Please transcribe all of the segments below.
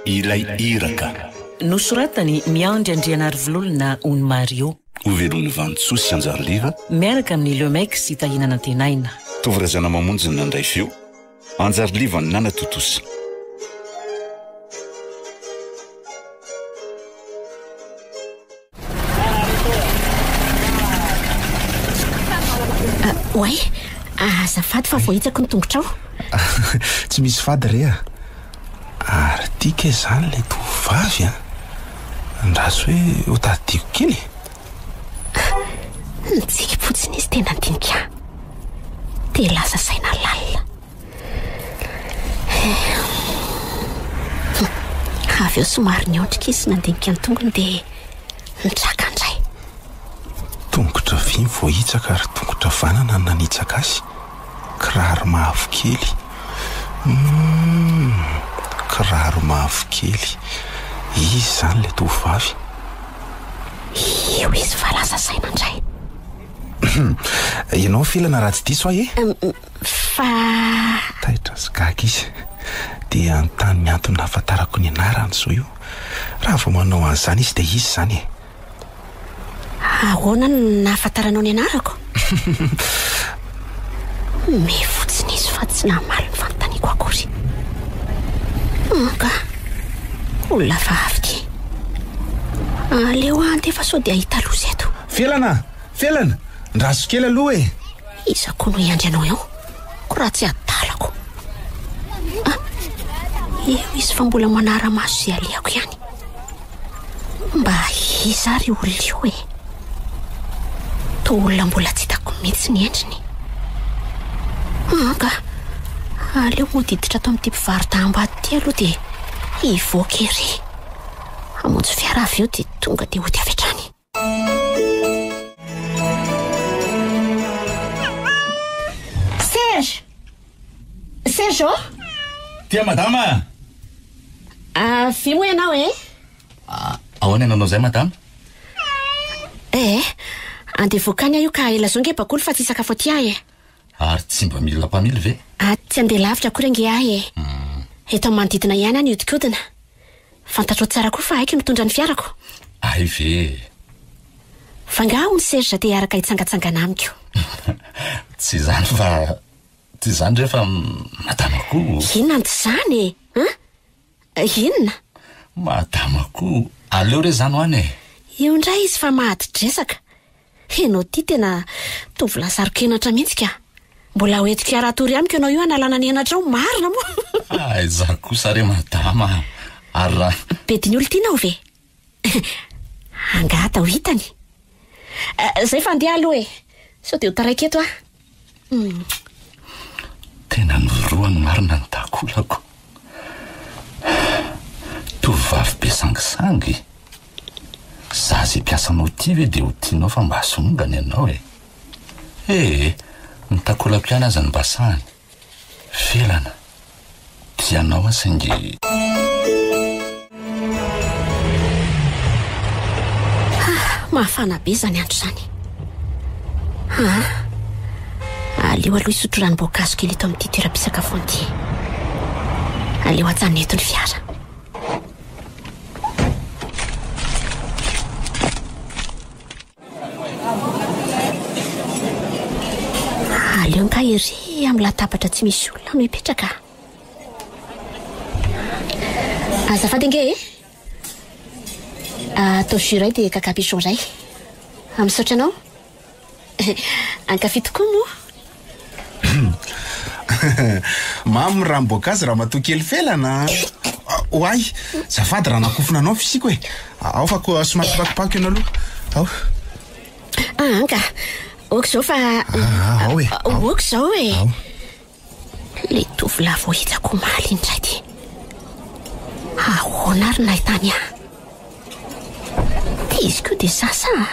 Ilay iraka. Nosoratan'i Miandry Andrianarivololona Ony Mario. Hovelomin'i Vanintsoa sy Anjariliva. Miaraka amin'i Le Mec sy Tahiana Nantenaina. Tovo Razanamamonjy no nandray feo. Anjariliva no nanatontosa. Oay, azafady fa voahitsako ny tongotrao. Tsy misy fady re a! Ary ity kay izany ilay tovovavy a! Andraso hoe ho tadidiko kely e! Nitsiky fotsiny izy dia nandinika ahy. Dia lasa saina lalina. Avy eo somary niondrika izy nandinika ny tongony dia nitraka indray. Tongotra havia ny voahitsaka ary tongotra havanana no nanitsaka azy. Kiraro mavokely. Humm, kiraro mavokely. Iza izany ilay tovovavy? Io izy fa lasa saina indray. Ianao Felana raha tsy diso aho e? Fa. Taitra sy gaga izy. Dia hanontany ny antony nahafantarako ny anarany izao io. Raha vao manao an'izany izy dia izy izany e. Ahoana no nahafantaranao ny anarako? Mihomehy fotsiny izy fa tsy namaly ny fanontaniako akory. Angaha olona hafahafa ity. Aleo aho handeha fa sao dia hahita loza eto. Felana! Felana! Ndraso kely aloha e! Iza koa no hiandry anao eo? Ko raha tsy adalako. Ah, eo izy fa mbola manara-maso izay alehako ihany. Mba iza ary io olona io e? Toa olona mbola tsy hitako mihitsy ny endriny. Anga, aleo mody hiditra ato amin'ity mpivaro-damba ity aloha dia hivoaka ery. Hamonjy fiara avy eo dia tonga dia hody avy hatrany. Serge! Serge ô! Tia madama! Avia moa ianao e! Ahoana ianao izay madama? Eh, andeha voaka any aho io ka ilazao nge bakoly fa tsy hisakafo aty aho e! Ary tsy mba mila mpamily ve? Ah, tsy andeha lavitra akory ange aho e! Eto amin'ny manodidina ihany aho nihodinkodina. Fantatrao tsara koa fa haiko ny mitondra ny fiarako. Hay ve e! Fa angaha hono Serge te hiaraka hitsangatsangana amiko? Tsy izany fa tsy izany re fa madama koa. Inona no tsy izany e? An? Inona? Madama koa, aleo re izany ho any e! Io indray izy fa mahadi-dresaka. Enao ty tena tovolahy saro-kenatra mihitsy ka. Mbola ho entiko hiara-hatory amiko ianao io hanalana ny henatrao, marina moa? Aiza kosa re madama a! Ary raha. Bedin'ny olon-tianao ve? Angaha atao hitany? Zay fa andeha aloha e! Sao dia ho taraiky eto aho. Tena norohany marina ny takolako. Tovovavy be sangisangy. Za ze mpiasanao ty ve de ho tianao fa mba somongany ianao e. Ee, ny takolako ihany aza no mba sahany. Felana. Tia anao aho saingy. Ah, mafana be izany andro izany. Ah, aleo aloha hisotro ranom-boankazo kely eto amin'ity toeram-pisakafoana ity. Aleo ajanona eto ny fiara. Aleo nga ery amin'ny latabatra tsy misy olona no hipetraka. Azafady ange e. Ataovy jus iray dia caca pichon iray. Misaotra anao. Ankafy tokoa moa. Mamy ny ranom-boankazo ramatoa kely felana a! Oay! Zafady raha nakofona anao ny fisiako e! Ao fa koa somary pakopako ianao aloha. Ao. Ah, anka. Ok izao fa. Ah, ao e. Ao. Ok izao e. Ao. Ilay tovolahy vao hitako omaly iny indray ity. Ahoana ary nahitany ahy? Ty izy koa dia sasa a!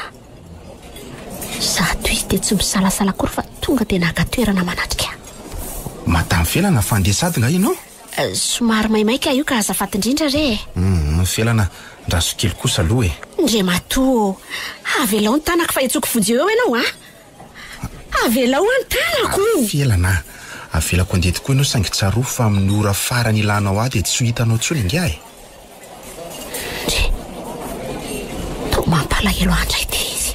Zato izy dia tsy misalasala akory fa tonga dia naka toerana manatrika ahy. Madame Felana, fa andeha sady nga ianao? Somary maimaika io ka azafady indrindra re e! Hum, Felana, ndraso kely kosa aloha e! Ndriamatoa ô! Avelao ny tanako fa hetsoko vonjeo eo ianao a! Avelao an tanako! Felana a! Avelako handeha tokoa ianao saingy tsarovy fa amin'ny ora farany ilanao ahy dia tsy ho hitanao intsony ingahy e! Toa mampalahelo ahy indray ity izy.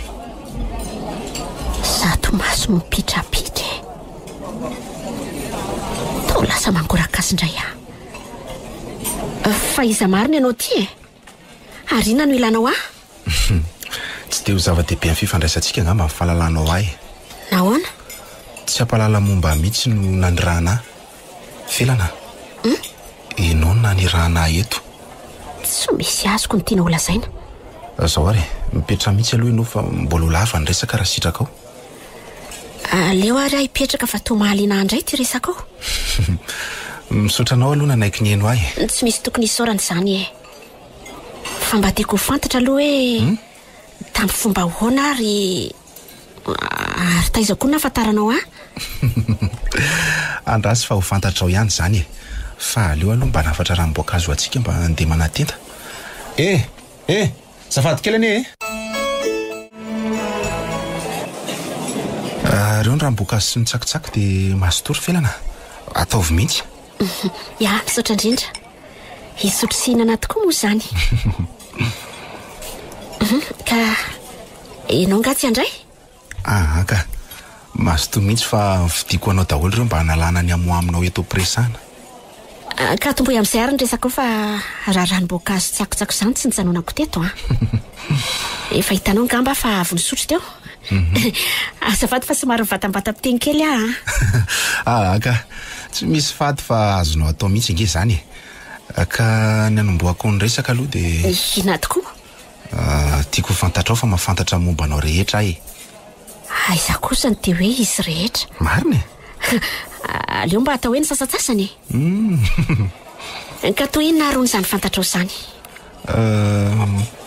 Zato maso mipitrapitra e. Toa lasa mangoraka azy indray aho. Fa iza marina ianao ity e? Ary inona no ilanao ahy? Tsy dia ho zava-dehibe amin'ny fifandraisantsika angamba ny fahalalanao ahy e. Nahoana? Tsy hampahalala momba ahy mihitsy no nanirahana ahy. Felana a! Ianao no nanirahana ahy eto. Tsy misy azoko ny tianao holazaina. Zao ary e, mipetraha mihitsy aloha ianao fa mbola ho lava ny resaka raha sitrakao. Aleo ary aho hipetraka fa toa mahaliana ahy indray ity resakao. Misaotra anao aloha nanaiky nihaino ahy e. Tsy misy tokony hisaorana izany e. Fa mba tiako ho fantatra aloha hoe tamin'ny fomba ahoana ary ary taiza koa no nahafantaranao ahy? Andraso fa ho fantatrao ihany izany e. Fa aleo aloha mba hanafatra ranom-boankazo ho antsika mba handeha manatenta. E! E! Azafady kely anie e! Ireo ny ranom-boankazo sy ny tsakitsaky dia mazotoa ry Felana a! Ataovy mihitsy. Ya, misaotra indrindra. Hisotro sy hihinana tokoa moa izany. Ka ianao angaha tsy handray? Aa ka! Mazotoa mihitsy fa vidiako ho anao daholo ireo mba hanalana ny hamoaminao eto am-piresahana. Ka atombohy amin'izay ary ny resakao fa raha ranom-boankazo tsakotsako izany tsy nijanonako teto an! Efa hitanao angamba aho fa avy nisotro teo. Azafady fa somary mivatambatam-piteny kely aho an! Aa ka! Tsy misy fady fa azonao atao mihitsy ange izany e! Ka ny hanombohako ny resaka aloha dia. Inona tokoa? Tiako ho fantatrao fa mahafantatra momba anao rehetra aho e! Aiza kosa no dia hoe izy rehetra? Marina e! Aleo mba atao hoe ny sasantsasany e! Ka toy inona ary hono izany fantatrao izany?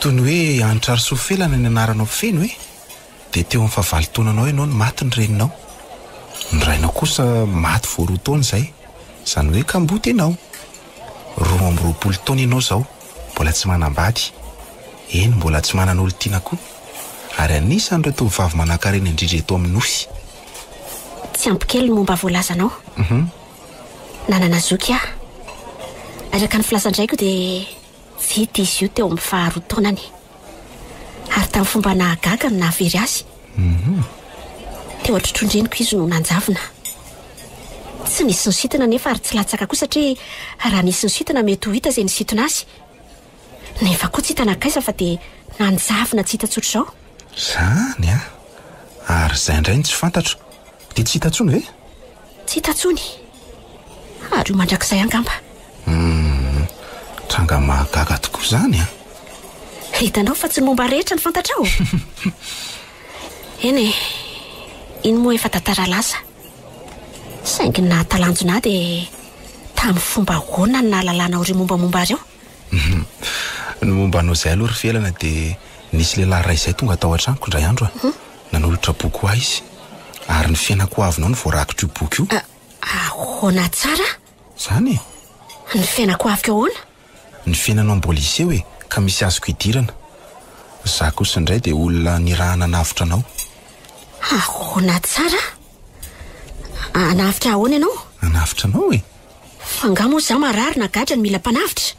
Toy ny hoe Hanitra Felana ny anaranao feno e! Dia teo amin'ny fahavalo taonanao ianao no maty ny reninao. Ny rainao kosa maty vao roa taona izay. Izany hoe kamboty ianao. 22 taona ianao izao, mbola tsy manambady. Eny, mbola tsy manana olon-tiana koa. Ary anisan'ireo tovovavy manankarena indrindra eto amin'ny Nosy. Tsy ampy kely ny momba voalazanao. Nanana zoky aho. Araka ny filazan-draiko dia tsy hita izy io teo amin'ny faharoa taonany. Ary tamin'ny fomba nahagaga no nahavery azy. Teo an-trotron-dreniko izy no nanjavona. Tsy nisy nisintona anefa ary tsy latsaka koa satria raha nisy nisintona mety ho hita izay nisintona azy. Nefa koa tsy hita nankaiza fa dia nanjavona tsy hita tsotr'izao. Izany an! Ary izay indray no tsy fantatro. Dia tsy hita intsony ve? Tsy hita intsony. Ary ho mandrakizay angamba. Humm, tranga mahagaga tokoa izany an! Hitanao fa tsy ny momba rehetra no fantatrao? Eny e, iny moa efa tantara lasa. Saingy ny nahatalanjona ahy dia tamin'ny fomba ahoana no nahalalanao ireo mombamomba ireo? Ny momba anao izay aloha ry Felana dia nisy lehilahy iray izay tonga tao an-tranoko indray andro a. Nanolotra boky ho ahy izy. Ary ny fiainako ho avinao no voarakitr'io boky io. Ahoana tsara? Izany e! Ny fiainako ho aviko ahoana? Ny fiainanao mbola hiseho e, ka misy azoko idirana. Za kosa indray dia olona nirahana hanavotra anao. Ahoana tsara? Hanavotra ahoana ianao? Hanavotra anao e! Fa angaha moa za marary na gadra no mila mpanavotra?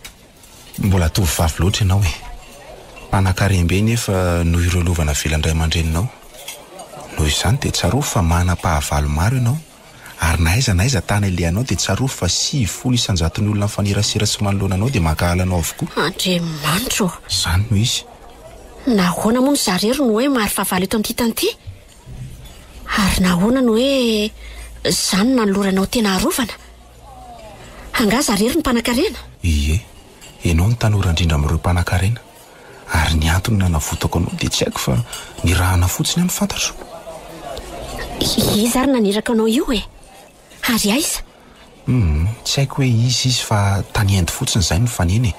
Mbola tovovavy loatra ianao e! Mpanankarem-be nefa noho ireo lova navelan-dray aman-dreninao. Noho izany dia tsarovy fa manam-pahavalo maro ianao. Ary na aiza na aiza tany alehanao dia tsarovy fa 90 isan-jaton'ny olona mifanerasera sy manoloana anao dia mankahala anao avokoa. Andriamanitra ô! Izany no izy. Nahoana moa no za irery no hoe maro fahavalo eto amin'ity tany ity? Ary nahoana no hoe za no nanoloranao tena arovana? Angaha za irery no mpanankarena? Ie, ianao no tanora indrindra amin'ireo mpanankarena. Ary ny antony nanavotako anao dia tsy haiko fa nirahana fotsiny aho no fantatro. Iza ary naniraka anao io e? Ary aiza? Humm, tsy haiko hoe iza izy fa tany Inde fotsiny izay no nifanena e!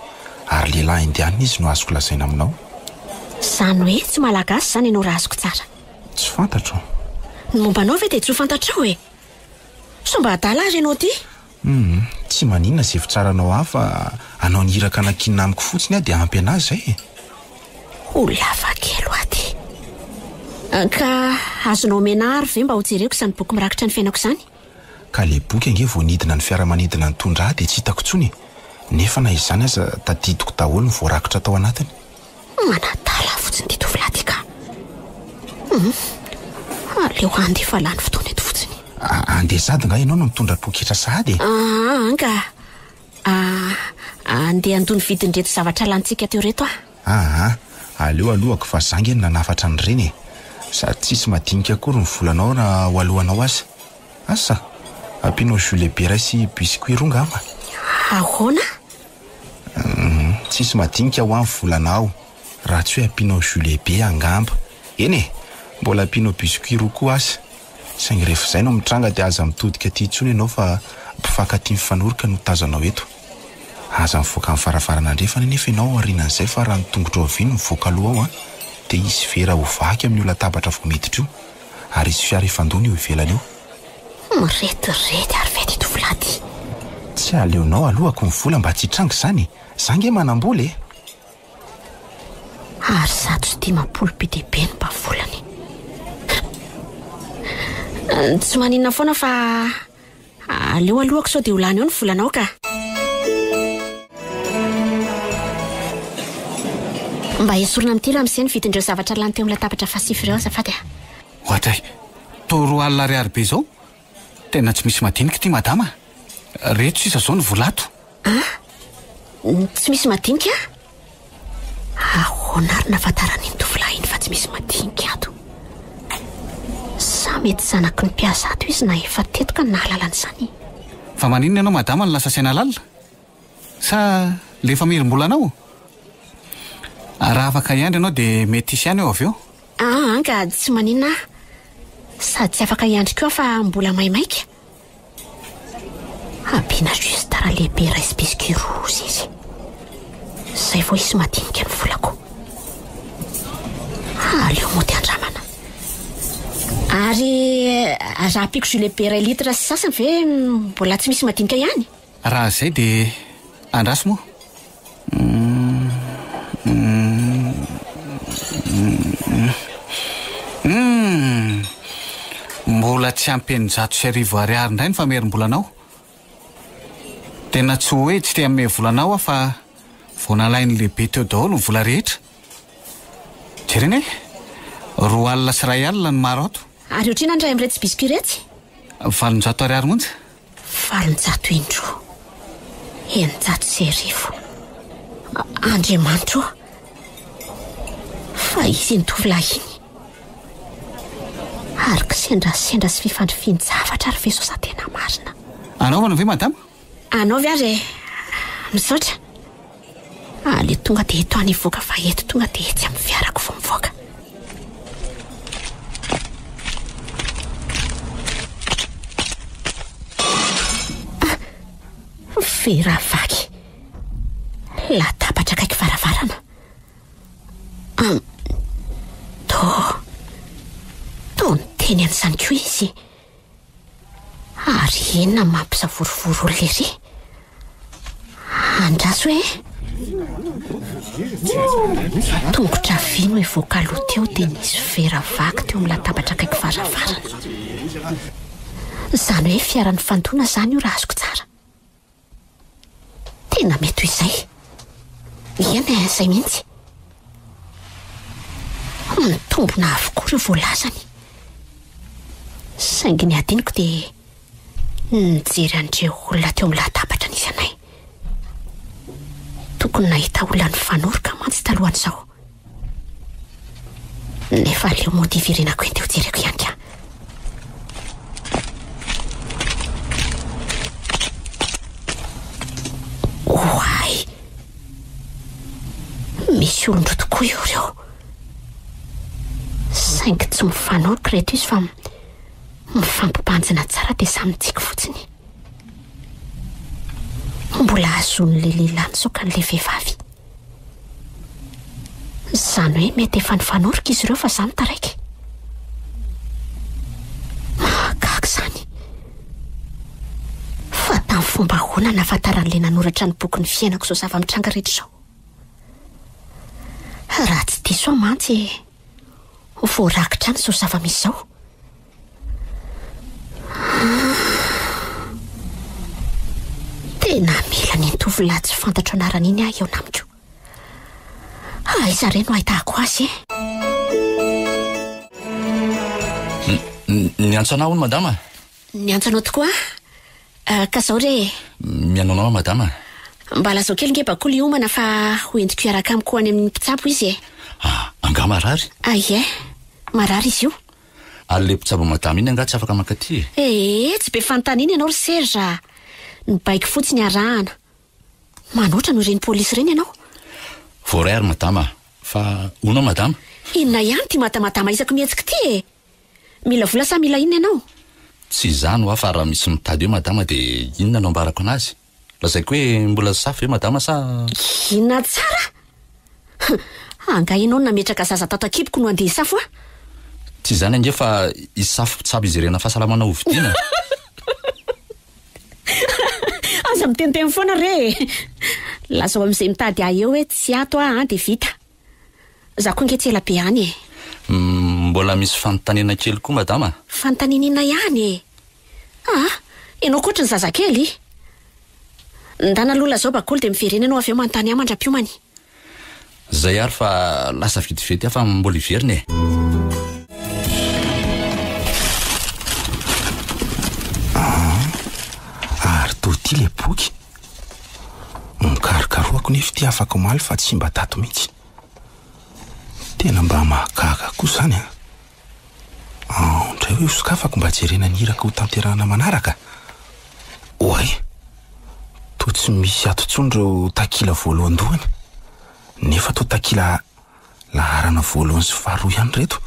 Ary lehilahy indianina izy no azoko lazaina aminao. Izany hoe tsy malagasy izany ianao raha azoko tsara. Tsy fantatro. Ny momba anao ve dia tsy ho fantatrao e? Sao mba adala ary ianao ity? Humm, tsy maninona izay fitsaranao ahy fa anao ny iraka nankinina amiko fotsiny aho dia ampy an'ahy izay e! Ho lava kely ho aty. Ka azonao omena ahy ary ve mba hojereko izany boky mirakitra ny fiainako izany? Ka le boky ange vao nidina ny fiaramanidina nitondra ahy dia tsy hitako intsony e! Nefa na izany aza tadidiko daholo ny voarakitra tao anatiny. Manadala fotsiny. fotsiny ity tovolahy ity ka. Hum, aleo handeha fa lany fotoana eto fotsiny. Andeha sady nga ianao no mitondra poketra sahady e? Aa, nga. Andeha handoa ny vidin'ireto zavatra lanintsika teo ireto aho. Aa, aleo alohako fa za nge no nanafatra an'ireny e. Sady tsisy madinika akory ny volanao na ho alohanao aza. Asa, ampianao jus lehibe iray sy biscuit roa ngamba. Ahoana? Hum, tsisy madinika hoa ny volanao raha tsy hoe ampianao jus lehibe angamba. Eny e, mbola ampianao biscuit roa koa aza. Saingy rehefa izay no mitranga dia aza mitodika aty intsony ianao fa mpifankatia mifanoroka no tazanao eto. Aza mivoaka ny varavarana andrefana anefa ianao aorianan'izay fa raha ny tongotrao havia no mivoaka aloha ao an, dia hisy vera ho vaky amin'io latabatra vao miditra io. Ary hisy fiara hifandona eo ivelany eo. Miretirety ary ve ty tovolahy ty? Tsy aleonao alohako ny vola mba tsy hitranga izany e! Za nge manam-bola e! Ary 150 be dia be ny mba volany. Tsy maninona foana fa Aleo alohako sao dia ho lany eo ny volanao ka. Mba esorina amin'ity ramose ny vidin'ireo zavatra lany teo amin'ny latabatra fahasivy ireo azafady a. Oadray, toa 20 ariary be izao? Tena tsy misy madinika ity madama a! Reto sisa izao ny vola ato. An! Tsy misy madinika? Ahoana ary nahafantaran'iny tovolahy iny fa tsy misy madinika ato? Sa mety zanaky ny mpiasa ato izy na efa teto ka nahalala an'izany? Fa maninona ianao madama no lasa saina lalina? Sa le efa mihirim-bolanao? Raha afaka hiandry ianao dia mety hisy ihany eo avy eo. Aa ka tsy maninona aho. Sady tsy afaka hiandry koa aho fa mbola maimaika. Ampiana jus tara lehibe iray sy biscuit roa izy. Izay vao hisy madinika ny volako. Aleo mody andramana. Ary raha ampiako jus lehibe iray litre sy sasany ve mbola tsy misy madinika ihany? Raha izay dia andraso moa. Humm! Mbola tsy ampy 1600 ariary indray ny famerim-bolanao. Tena tsy hoe tsy te hanome vola anao aho fa vao nalain'ny lehibe teo daholo ny vola rehetra. Jerena e! 120 ny maro ato. Ary otrina ny iray amin'iretsy biscuits iretsy? 800 ariary monja. 800 indroa. 1600. Andriamanitro ô! Fa izy iny tovolahy iny. Ary kisendrasendra sy fifandrifian-javatra ary ve izao sa tena marina? Anaovana ve madama? Anaovy ary e! Misaotra. Aleo tonga dia eto any hivoaka fa eto tonga dia etsy amin'ny fiarako vao mivoaka. Ah, vera vaky. Latabatra akaiky varavarana. Ah, toa, toa niteny an'izany koa izy. Ary inona no mampisavorovoro olona ery? Andraso e! Tongotra havia no hivoaka aloha teo dia nisy vera vaky teo amin'ny latabatra akaiky varavarana. Izany hoe fiara nifandona izany io raha azoko tsara. Tena mety ho izay. Eny e, izay mihitsy. Mitombina avokoa ireo voalazany. Saingy ny hadinoko dia nijery an'ireo olona teo amin'ny latabatra nisy anay. Tokony nahita olona nifanoroka mantsy talohan'izao. Nefa aleo mody hiverenako eny dia hojereko ihany ka. Oay! Misy olon-droa tokoa eo ireo. Saingy tsy mifanoroka ireto izy fa mifampibanjina tsara dia samy mitsiky fotsiny. Mbola azon'ilay lehilahy ny saokan'ilay vehivavy. Izany hoe mety efa nifanoroka izy ireo fa za no taraiky. Mahagaga izany. Fa tamin'ny fomba ahoana nahafantaran'ilay nanoratra ny boky ny fiainako izao zava-mitranga rehetra izao? Raha tsy diso aho mantsy, ho voarakitra any izao zava-misy izao. Tena mila an'iny tovolahy tsy fantatro anarana iny aho eo namiko. Aiza re no ahitako azy e? Niantso anah hono madama? Niantso anao tokoa aho. Ka zao re e. Mihaino anao aho madama. Mba lazao kely nge bakoly hiomana fa ho entiko hiaraka amiko any amin'ny mpitsabo izy e. Ah, angaha marary? Ah ie, marary izy io. Ary le mpitsabo madama iny angaha tsy afaka mankaty e? Ee, tsy be fanontaniana ianao ry Serge a! Ny baiko fotsiny arahana. Manoatra noho ireny polisy ireny ianao. Voaray ary madama a! Fa hono aho madama? Inona ihany ity madamadama isaky mihetsika ity e? Mila vola sa mila inona ianao? Tsy izany hoa fa raha misy mitady eo madama dia inona no ambarako anazy? Lazaiko hoe mbola safo ve madama sa. Inona tsara? Angaha ianao no nametraka zaza tato an-kiboko no handeha hisafo ahy? Tsy izany ange fa hisafo mpitsabo hijerena fahasalamana hovidiana. Aza miteniteny foana re e! Lazao amin'izay mitady ahy eo hoe tsy ato aho an dia vita. Za koa ange tsy ela be any e! Mbola misy fanontaniana kely koa madama. Fanontaniana inona ihany e? Ah! Ianao koa ohatry ny zazakely. Ndana aloha lazao bakoly dia miverena ianao avy eo manontany ahy mandra-piomany. Zay ary fa lasa vetivety aho fa mbola hiverina e. Ah, ary toa ity ilay boky. Nokarokarohako nefa ity afaka omaly fa tsy mba tato mihitsy. Tena mba mahagaga koa izany an. Ao indray hoe hosokafako mba jerena ny iraka ho tanterahana manaraka? Oay! Toa tsy misy ato intsony ireo takila voalohandohany, nefa toa takila laharana voalohany sy faharoa ihany ireto.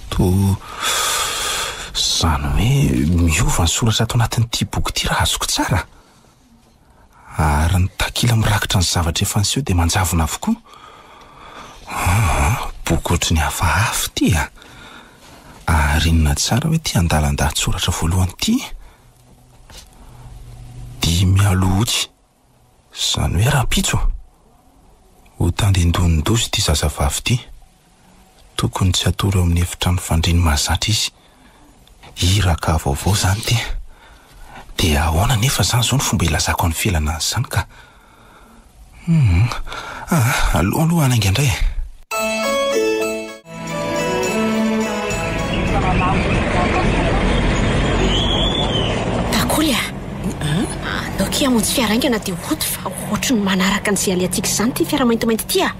Toa izany hoe miova ny soratra ato anatin'ity boky ity raha azoko tsara. Ary ny takila mirakitra ny zavatra efa niseho dia manjavona avokoa. Aa, boky ohatry ny hafahafa ity a! Ary inona tsara hoe ity andalan-dahatsoratra voalohany ity? Dimy alohotsy, izany hoe rahampitso. Ho tandindonin-doza ity zazavavy ity. Tokony tsy hatory ao amin'ny efitrano fandriany mahazatra izy. Iraka vaovao izany ity. Dia ahoana anefa izany izao ny fomba hilazako an'i Felana an'izany ka? Hum, ah, aleo aloha hanainga indray e. Bakoly a! Andao akia hamonjy fiara haingana dia hody fa ohatry ny manaraka an'izay alehantsika izany ity fiara maintimainty ity a!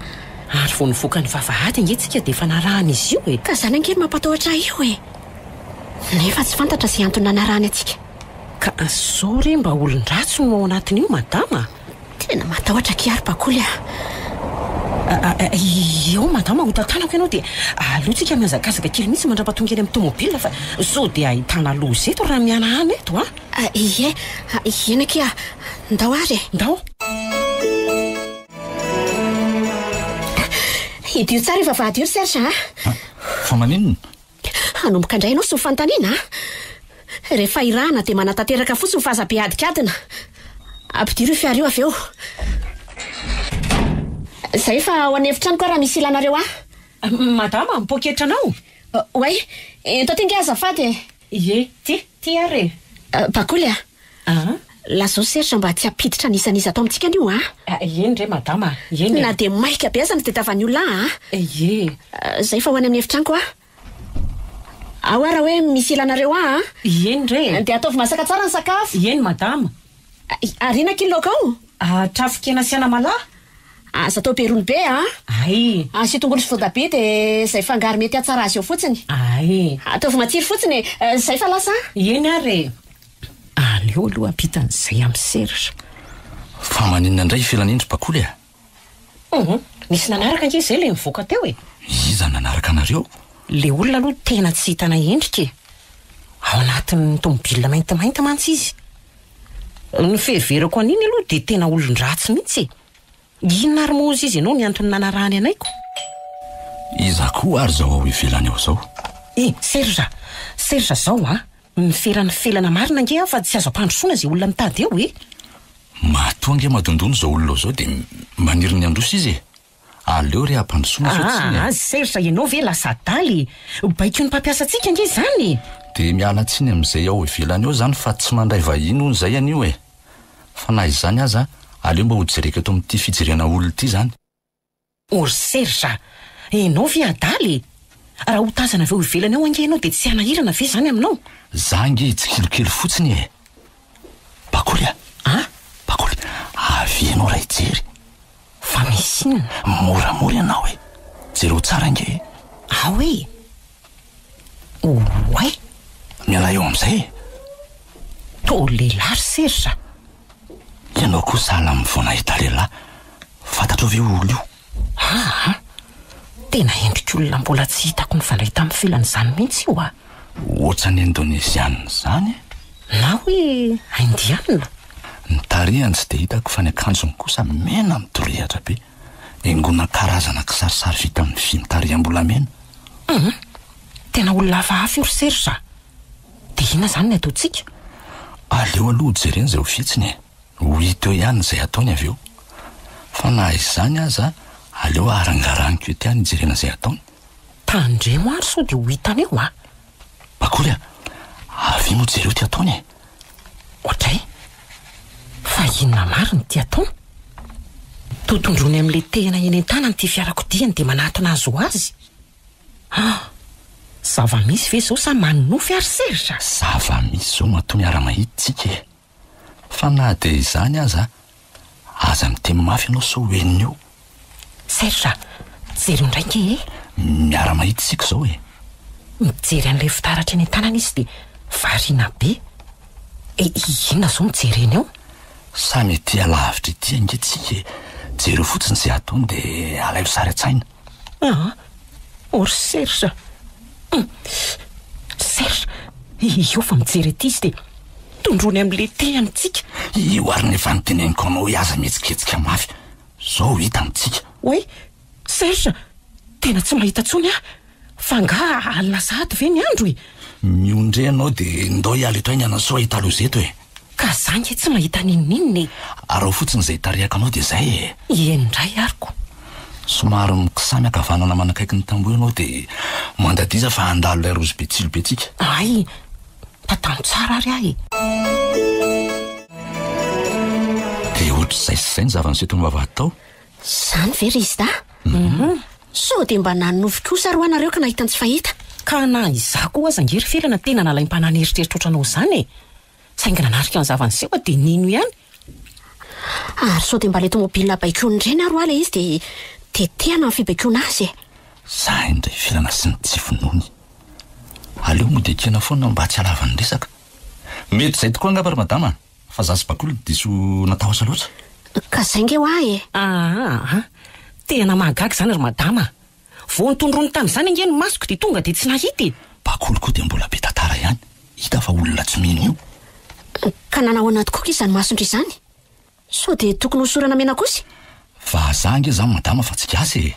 Ary vao nivoaka ny vavahady ange tsika dia efa narahan'izy io e! Ka izany ange no mampatahotra ahy io e! Nefa tsy fantatra izay antony nanarahany antsika. Ka sao re mba olon-dratsy no ao anatin'io madama? Tena matahotra akia ry Bakoly a! Eo madama, ho tantanako ianao dia aleo tsika mihazakazaka kely mihitsy mandra-pahatonga eny amin'ny tomobilina fa sao dia ahitana loza eto raha mihanahana eto a! Ie, eny akia, ndao ary e! Ndao! Hidio tsara io vavahady io ry Serge a! Fa maninona? Hanomboka indray ianao sy ny fanontaniana a! Rehefa irahana dia manatanteraka fotsiny fa aza be adikadina. Ampidiro io fiara io avy eo. Izay fa ao an'efitranoko aho raha misy ilanareo ahy. Madama, ny poketranao? Oay, ento aty ange azafady e! Ie, ty, ty ary e! Bakoly a! Lazao Serge mba tsy hampiditra an'iza n'iza ato amintsika anio a! Eny re madama a! Eny e! Na dia maika be aza ny fitadiavan'ny olona ahy a! Ie! Izay fa ho any amin'ny efitranoko aho. Ao ary raha hoe misy ilanareo ahy a! Eny re e! Dia ataovy masaka tsara ny sakafo! Eny madama! Ary inona akia ny laoka ao? Trafon-kena sy anamalaho. Aza atao be rony be a! Ay! Asio tongolo sy voatabia dia izay fangaro mety hahatsara azy eo fotsiny. Ay! Ataovy matsiro fotsiny e! Izay fa lasa a! Eny ary e! Aleo aloha hampita an'izay amin'i Serge. Fa maninona indray i Felana iny ry Bakoly a? Hum! Nisy nanaraka ange izay ilay nivoaka teo e! Iza nanaraka anareo? Ilay olona aloha tena tsy hitana endrika e! Ao anatin'ny tomobilina maintimainty mantsy izy. Ny fiheverako an'iny aloha dia tena olon-dratsy mihitsy e! Inona ary moa hozy izy ianao ny antony nanarahany anay ko? Iza koa ary izao ao ivelany ao izao? E! Serge a! Serge zao a! Mifera ny felana marina ange aho fa tsy azo ampandrosoana izay olona mitady eo e! Matoa ange madondona izao olona izao dia maniry ny handroso izy e! Aleo re ampandrosoana sao tsiny e! Aa Serge ianao ve lasa adala e! Baikon'ny mpampiasa antsika ange izany e! Dia miala tsiny amin'izay ao ivelany ao izany fa tsy mandray vahiny hono izay anio e! Fa na izany aza aleo mba ho jereko eto amin'ity fijerena olona ity izany. O ry Serge a! Enao ve adala e? Raha ho tazana avy eo ivelany ao ange ianao dia tsy hanahirana ve izany aminao? Za ange hitsikilokely fotsiny e! Bakoly a! A? Bakoly, avia ianao raha hijery. Fa misy inona? Moramora ianao e! Jereo tsara ange e! Ao e! Oay! Mialà eo amin'izay e! Toa lehilahy ry Serge a! Ianao koa sahala amin'ny vao nahita lehilahy. Fantatrao ve io olona io? Aa! Tena endrik'olona mbola tsy hitako nifandray tamin'ny felana izany mihitsy io a! Ohatran'ny Indonezianina izany e! Na hoe Indianina? Ny tarehiny tsy dia hitako fa ny akanjony kosa mena midorehatra be. Haingoana karazana kisarisary vita amin'ny vy mitariham-bolamena. Hum! Tena olona hafahafa io ry Serge a! Dia inona izany ny ataontsika? Aleo aloha hojerena izay ho fihetsiny e! Ho hita eo ihany izay ataony avy eo. Fa na izany aza, aleo arangaraniko eto ihany hijerena izay ataony. Tandremo ary sao dia ho hitany eo a! Bakoly a! Avia moa jereo ity ataony e! Oadray! Fa inona marina ity ataony? Totondroiny amin'ilay tehina eny an-tanany ity fiarakodiany dia manatona azy ho azy. Ah! Zava-misy ve izao sa manonofy ary Serge? Zava-misy izao matoa miara-mahita tsika e! Fa na dia izany aza, aza miteny mafy ianao sao ho henony eo. Serge a! Jereo indray nge e! Miara-mahita isika izao e! Mijery an'ilay fitaratra eny an-tanana izy dia variana be. E, inona izao no jereny eo? Samy ety alavitra ety ange tsika e! Jereo fotsiny izay ataony dia alaivo sary an-tsaina. Aa! O ry Serge a! Hum! Serge, io fa mijery aty izy dia tondroiny amin'ilay tehany tsika. Io ary no efa noteneniko anao hoe aza mihetsiketsika mafy. Zao hita amintsika. Oay! Serge, tena tsy mahita intsony aho. Fa angaha alina sahady ve ny andro e? Miondreha ianao dia ndao hiala eto haingana sao hahita loza eto e! Ka za nge tsy mahita n'inon'inona e! Araho fotsiny izay itarihako anao dia izay e! Eny indray ary ko! Somary mikisamy ankavanana manakaiky ny tamboho ianao dia mandadiza fa handalo ilay rojo be tsilo be tsika. Hay! Tantano tsara ary aho e! Dia ohatr'izay sy izay ny zava-niseho tao am-bavahady tao. Izany ve ry Zda? Sao dia mba nanonofy kosa ary hoa nareo ka nahita ny tsy fahita? Ka na izaho koa aza ange ry Felana tena nalaim-panahy nieritreritra ohatranao izany e! Saingy nanarika ny zava-niseho aho dia nino ihany. Ary sao dia mba ilay tomobilina baikoiny ireny ary hoa ilay izy dia tetehana ny fibaikoana azy e! Za indray Felana sy ny tsy finoany. Aleo mody ekena foana mba tsy halava ny resaka. Mety izay tokoa angamba ry madama a! Fa za sy bakoly diso natahotra loatra. Ka zay nge hoa e! Aa! Tena mahagaga izany ry madama a! Vao notondroiny tamin'izany ange ny masoko dia tonga dia tsy nahita e! Bakoly koa dia mbola be tantara ihany, hita fa olona tsy mino io. Ka nanahoana tokoa ki izany masondry izany? Sao dia tokony hosorana mena kosa? Vazaha ange za madama fa tsy gasy e!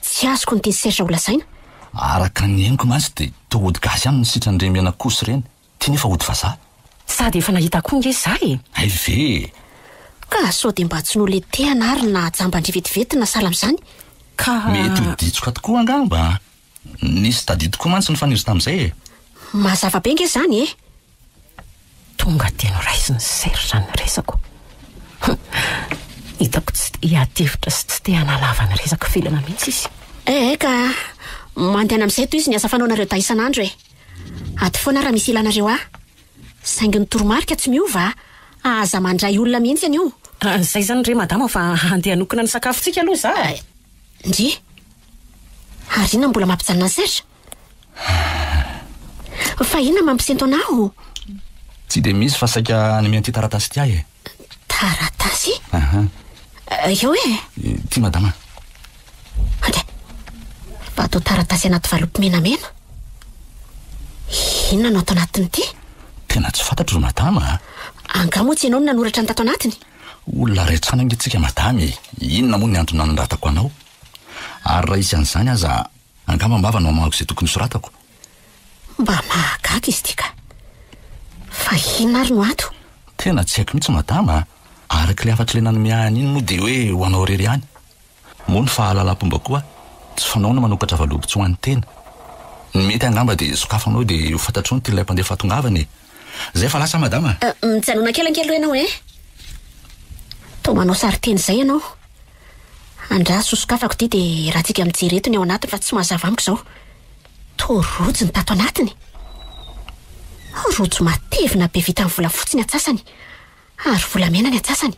Tsy azoko ny tian'i Serge ho lazaina. Araka ny henoko mantsy dia toa ody gasy ihany no sitran'ireny mena kosa ireny. Ty nefa ody vazaha. Sady efa nahita koa nge za e! Hay ve e! Ka sao dia mba tsy noletehana ary na jamban-dry vetivety na sahala amin'izany? Ka. Mety ho ditsoka tokoa angamba an! Nisy tadidy koa mantsy nifanezo tamin'izay e! Mazava be nge izany e! Tonga dia noraisin'i Serge ny resako. Hum! Hitako tsy te hiady hevitra sy tsy te hanalava ny resaka felana mihitsy izy. Eh ka! Mandehana amin'izay tohizo ny asa fanaonareo dahy isan'andro e! Ato foana raha misy ilanareo ahy. Saingy ny toromarika tsy miova a! Aza mandray olona mihitsy anio. Zay zany re madama fa handeha hanokana ny sakafontsika aloha za e! Ndry! Ary inona mbola mampijanona an'i Serge? Fa inona mampisento anao? Tsy dia misy fa saika hanome an'ity taratasy ity aho e! Taratasy? Aha. Eo e! Ity madama. Andray. Fa atao taratasy anaty valopy menamena. Inona no ato anatin'ity? Tena tsy fantatro ry madama a! Angaha moa tsy ianao no nanoratra ny tato anatiny? Olona iray trano ange tsika madama e! Inona moa ny antony nanoratako anao? Ary raha hisy an'izany aza, angamba am-bava no hamahako izay tokony hosoratako. Mba mahagaga izy ity ka! Fa inona ary no ato? Tena tsy haiko mihitsy madama a! Araka ilay hafatr'ilay nanome ahy an'iny moa dia hoe ho anao irery ihany. Moa ny fahalalam-pomba koa tsy fanao ny manokatra valopy tsy ho an'ny tena. Ny mety angamba dia sokafanao dia ho fantatrao ny tian'ilay mpandeha fahatongavana e! Zay fa lasa madama a! Mijanona kely ange aloha ianao e! Toa manao sarin-teny izay ianao. Andraso sokafako ity dia ratsika mijery eto ny ao anatiny fa tsy mazava amiko izao. Toa rojo ny tato anatiny. Rojo matevina be vita amin'ny volafotsy ny antsasany ary volamena ny antsasany.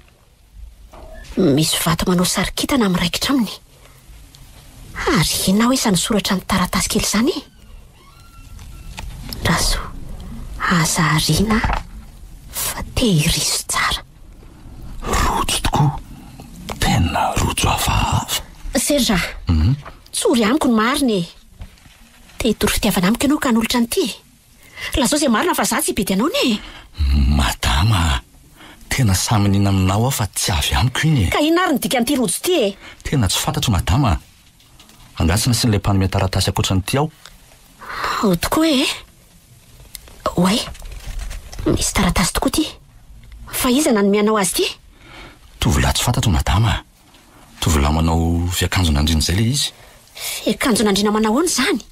Misy vato manao sary kintana miraikitra aminy. Ary inona hoe izany soratra amin'ny taratasy kely izany e? Andraso, aza ariana fa tehirizo tsara. Rojo tokoa. Tena rojo hafahafa. Serge a! Tsory amiko ny marina e! Te hitory fitiavana amiko ianao ka hanolotra an'ity e! Lazao izay marina fa za tsy hibedy anao anie e! Madama a! Tena samy nina aminao aho fa tsy avy amiko iny e! Ka inona ary ny dikan'ity rojo ity e? Tena tsy fantatro madama a! Angaha tsy nasian'ilay mpanome taratasy ankoatran'ity ao? Ao tokoa e! Oay! Misy taratasy tokoa ity. Fa iza nanome anao azy ity? Tovolahy tsy fantatro madama a! Tovolahy manao fiakanjon'andriana izay ilay izy. Fiakanjon'andriana manao ahoana izany?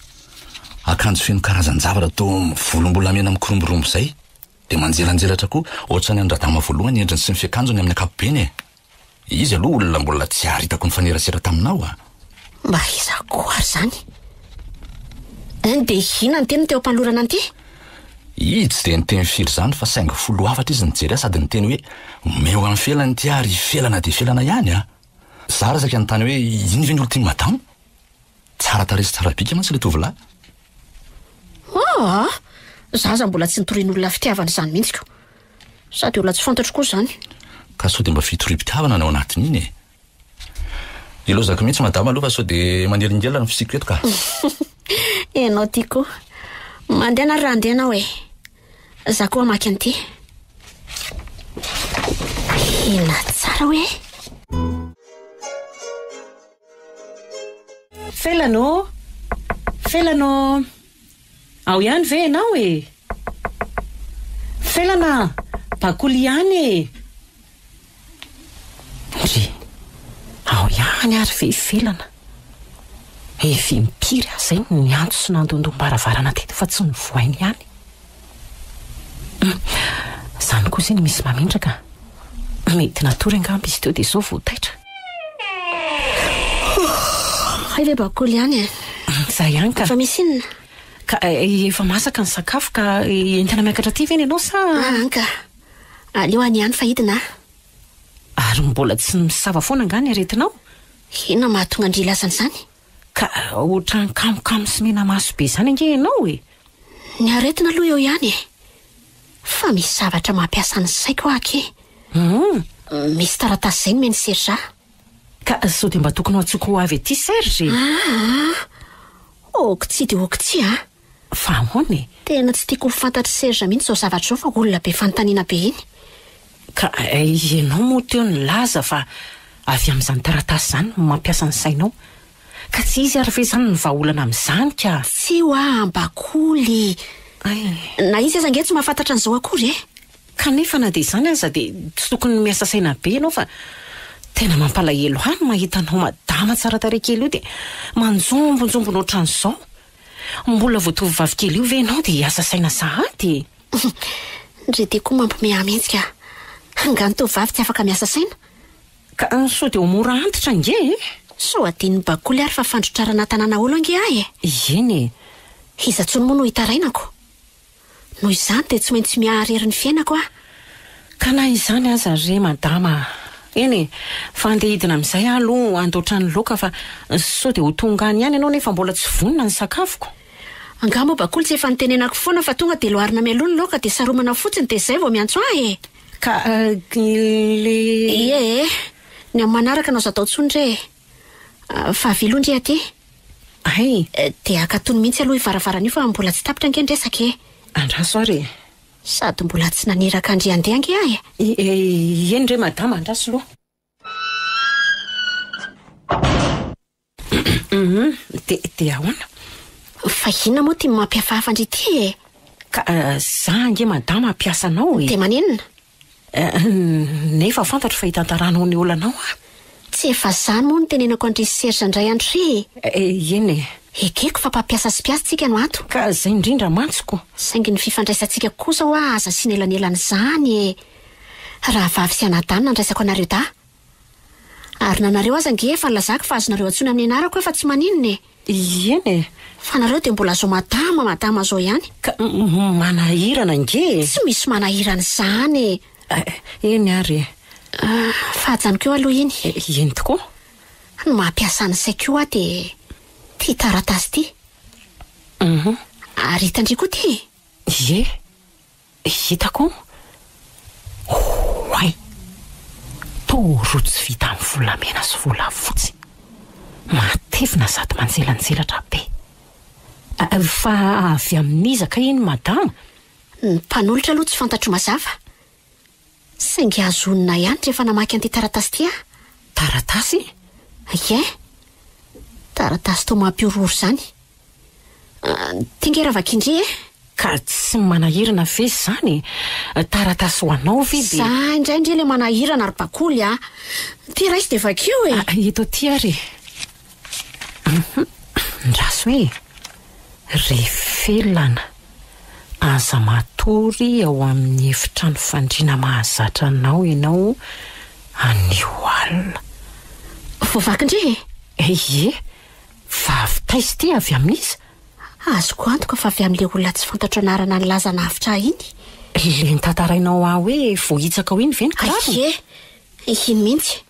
Akanjo feno karazan-javatra toa mivolombolamena mikoromborombo izay. Dia manjelanjelatra koa, ohatran'ny an-dRadama voalohany ny endriny sy ny fiakanjony amin'ny ankapobeny e! Izy aloha olona mbola tsy ary hitako nifanerasera taminao a! Mba iza koa ary izany? Dia inona ny teniny teo am-panolorana an'ity? Izy tsy dia niteny firy izany fa saingy folo hafatra izy nijery ahy sady niteny hoe omeo an'i Felana ity ary Felana dia Felana ihany a! Za raha saika nitany hoe iny ve ny olon-tian'i madama? Tsara tarehy sy tsara bika mantsy ilay tovolahy. Aa! Za aza mbola tsy nitorian'olona fitiavana izany mihitsy ko! Sady olona tsy fantatro koa izany. Ka sao dia mba fitoriam-pitiavana ny ao anatin'iny e! Ilaozako mihitsy madama aloha fa sao dia manelingelina ny fisiako eto ka. Ianao ty koa. Mandehana ary raha handeha ianao e. Za koa hamaky an'ity. Inona tsara hoe? Felana ô! Felana ô! Ao ihany ve ianao e? Felana a! Bakoly ihany e! Ndry! Ao ihany ary ve i Felana? Efa impiry aho izay no niantso sy nandondom-baravarana teto fa tsy novohainy ihany. Hum! Izany kosa iny misy mamindra ka. Mety natory angamba izy teo dia izao vao taitra. Hay ve bakoly ihany e? Izay ihany ka. Fa misy inona? Ka efa masaka ny sakafo ka entina miakatra aty ve ny anao sa? An ka. Aleo any ihany fa hidina aho. Ary mbola tsy misava foana angaha ny aretinao? Inona mahatonga an-dry hilaza an'izany? Ka ohatran'ny kamokamo sy mena maso be izany ange ianao e! Ny aretina aloha eo ihany e! Fa misy zavatra mampiasa ny saiko aho aky. Hum. Misy taratasy izay nomen'i Serge ahy. Ka sao dia mba tokony ho antsoiko ho avy aty Serge e? Aa! Ok tsia dia ok tsia a! Fa ahoana e? Tena tsy tiako ho fantatr'i Serge mihitsy izao zavatra izao fa olona be fanontaniana be iny. Ka ianao moa teo nilaza fa avy amin'izany taratasy izany no mampiasa ny sainao. Ka tsy izy ary ve izany no vahaolana amin'izany ka? Tsia hoa ambakoly. Ay. Na izy aza ange tsy mahafantatra an'izao akory e. Kanefa na dia izany aza dia tsy tokony miasa saina be ianao fa tena mampalahelo ahy ny mahita anao madama tsara tarehy kely io dia manjombonjombona ohatran'izao. Mbola vao tovovavy kely io ve ianao dia hiasa saina sahady e? Ndry ty koa mampime ahy mihitsy ka. Angaha ny tovovavy tsy afaka miasa saina? Ka sao dia ho mora antitra ange e! Sao adinon'i Bakoly ary fa fandrotrarana tanàna olo ange ahy e! Eny e! Iza tsony moa no hitarainako? Noho izany dia tsy maintsy miaha-irery ny fiainako aho. Ka na izany aza re madama a! Eny e! Fa andeha hidina amin'izay aho aloha handoatra ny laoka fa sao dia ho tonga any ihany ianao nefa mbola tsy vonona ny sakafoko. Angaha moa bakoly tsy efa nitenenako foana fa tonga dia loharina mialoha ny laoka dia saromana fotsiny dia izay vao miantso ahy e! Ka le. Ie e! Ny amin'ny manaraka no azo atao intsony re e! Fa avia aloha ndry aty. Hay! Dia akatony mihitsy aloha io varavarana io fa mbola tsy tapitra ange ny resaka e! Andraso ary e! Sady mbola tsy naniraka an-dry handeha ange aho e! Eny re madama, andraso aloha. Hum, dia, dia ahoana? Fa inona moa ity mampihafahafa an-dry ity e? Ka za ange madama mpiasa anao e! Dia maninona? Nefa fantatro fa hitantaranao ny olanao aho. Tsy efa izany moa no tenenako an-dry Serge indray andro ry e! Eny e! Ekeko fa mpampiasa sy mpiasa tsika no ato. Ka izay indrindra mantsy ko! Saingy ny fifandraisantsika kosa hoa aza asiana elanelana izany e! Rahavavy sy anadahy no nandraisako anareo dahy. Ary na nareo aza ange efa nilazako fa azonareo antsoina amin'ny anarako hoe fa tsy maninona e! Eny e! Fa nareo dia mbola zao madama madama zao ihany. Ka manahirana ange e! Tsy misy manahirana izany e! Eny ary e! Fa ajanoko eo aloha iny. Eny tokoa. Ny mampiasa ny saiko io aho dia ity taratasy ity. Ary hitan-dry koa ity e! Ie! Hitako. Oay! Toa rojo vita amin'ny volamena sy volafotsy. Matevina sady manjelanjelatra be. Fa avy amin'iza kay iny madama? Ny mpanolotra aloha tsy fantatro mazava. Saingy azo onona ihany rehefa namaky an'ity taratasy ity aho. Taratasy? Ie. Taratasy toa mampihorohoro izany. Ty nge raha vakin-dry e! Ka tsy manahirana ve izany e? Taratasy ho anao ve dia. Za indray ndry le manahirana ry bakoly a! Ty raiso dia vakio e! Eto aty ary e! Ndraso e! Ry Felana, aza matory ao amin'ny efitrano fandriana mahazatra anao ianao anio alina. Voavakin-dry e! Ie! Fa avy taiza ity? Avy amin'iza? Azoko antoka fa avy amin'ilay olona tsy fantatro anarana nilaza nahavotra ahy iny. Ilay notantarainao ahy hoe voahitsaka ao iny ve ny kirarony? Ie, iny mihitsy.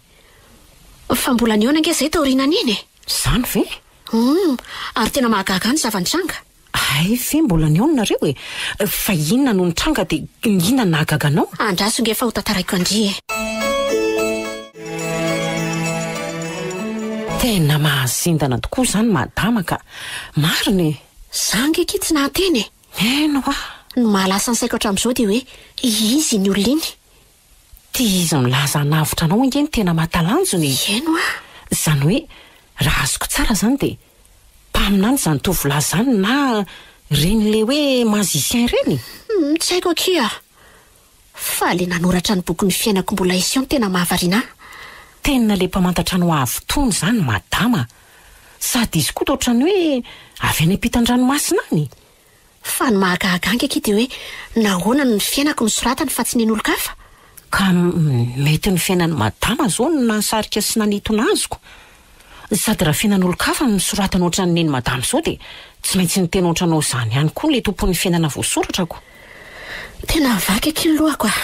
Fa mbola nihaona ange izahay taorianan'iny e! Izany ve? Hum, ary tena mahagaga ahy ny zava-nitranga. Hay ve mbola nihaona nareo e? Fa inona no nitranga dia inona no nahagaga anao? Andraso nge fa ho tantaraiko an-dry e! Tena mahazendana tokoa izany madama ka! Marina e! Za nge akia tsy nahateny e! Eny hoa! Ny mahalasa ny saiko hatramin'izao dia hoe iza iny olona iny? Ty izy milaza hanavotra anao ange no tena mahatalanjona e! Eny hoa! Izany hoe raha azoko tsara izany dia mpaminany izany tovolahy izany na ireny le hoe magicien ireny? Hum, tsy haiko akia a! Fa le nanoratra ny boky Ny fiainako mbola hiseho no tena mahavariana ahy. Tena le mpamantatra ny ho avy tony izany madama! Sady izy koa toa ohatran'ny hoe avy any ampitan-dranomasina any! Fa ny mahagaga ange akia dia hoe nahoana no ny fiainako no soratany fa tsy ny an'olon-kafa? Ka mety ny fiainan'i madama zao no nahasarika sy nanintona azoko. Sady raha fiainan'olon-kafa no soratana ohatran'ny nen'i madama zao dia tsy maintsy niteny ohatranao izany ihany koa ilay tompon'ny fiainana voasoratrako. Tena vaky akia ny lohako a!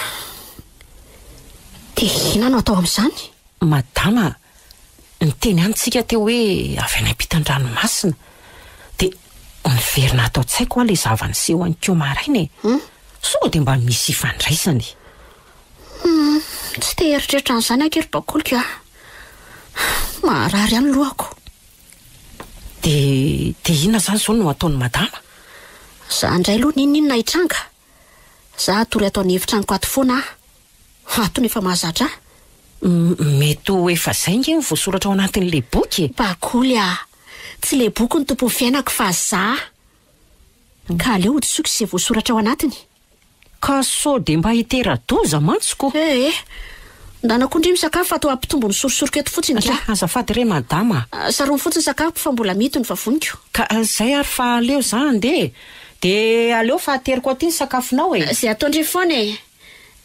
Dia inona no atao amin'izany? Madama, Niteny ihany tsika teo hoe avy any ampitan-dranomasina. Dia niverina ato an-tsaiko hoa ilay zava-niseho aninkeo maraina e. Sao dia mba misy ifandraisany? Hum, tsy te hieritreritra an'izany akia ry bakoliko a. Maharary ihany ny lohako. Dia, dia inona izany izao no hataon'i madama? Za indray aloha n'inon'inona hitranga. Za hatory ato an'efitranoko ato foana aho. Ato no efa mahazatra ahy. Mety ho efa zay nge ny voasoratra ao anatin'le boky e! Bakoly a! Tsy le boky no tompon'ny fiainako fa za! Ka aleo hodisoiko izay voasoratra ao anatiny. Ka sao dia mba hitera-doza mantsy ko! Eh eh! Ndana koa ndry misakafo fa toa hampitombo ny sorisoriko eto fotsiny ka! Azafady re madama a! Saromy fotsiny sakafoko fa mbola mito ny vavoniko. Ka zay ary fa aleo za handeha e! Dia aleo fa ateriko aty ny sakafonao e! Zay ataondry foana e!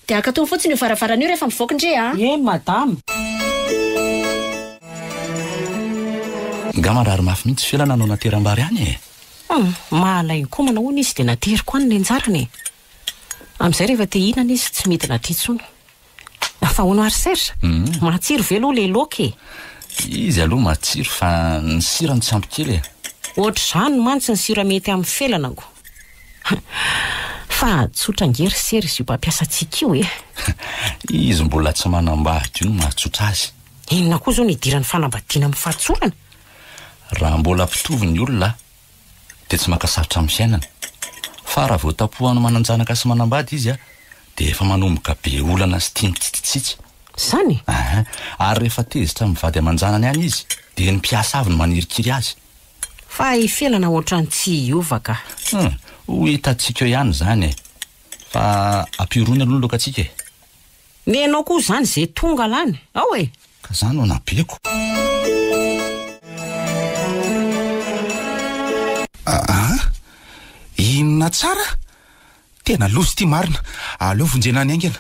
Dia akatony fotsiny io varavarana io rehefa mivoaka ndry a! Eny madama. Nga marary mafy mihitsy felana no nateram-bary any e! Hum, mahalain-komana hono izy dia nateriko any ny anjarany e! Amin'izay rehefa te hihinana izy tsy midina aty intsony. Fa hono ary Serge, matsiro ve aloha ilay laoka e? Izy aloha matsiro fa ny sira no tsy ampy kely e! Ohatr'izany mantsy ny sira mety amin'ny felana ko! Fa tsotra ange ry Serge io mpampiasa antsika io e! Izy mbola tsy manambady io no mahatsotra azy. Inona koa izao no idiran'ny fanambadiana amin'ny fahatsorana? Raha mbola mpitovo ny olona dia tsy maka sarotra amin'ny fiainana. Fa raha vao tapohany manan-janaka sy manambady izy dia efa manomboka be olana sy tia mitsitsitsitsy. Izany? Aha. Ary rehefa tezitra amin'ny vady aman-janany ihany izy dia ny mpiasa avy no manirikiry azy. Fa i Felana ohatran'ny tsy hiova ka. Hum, ho hitantsika eo ihany izany e. Fa ampio rony aloha ny laokantsika e. Nenao koa izany ze tonga lany, ao e! Ka za no nabeko. Aa! Inona tsara? Tena loza ity marina. Aleo vonjena any haingana.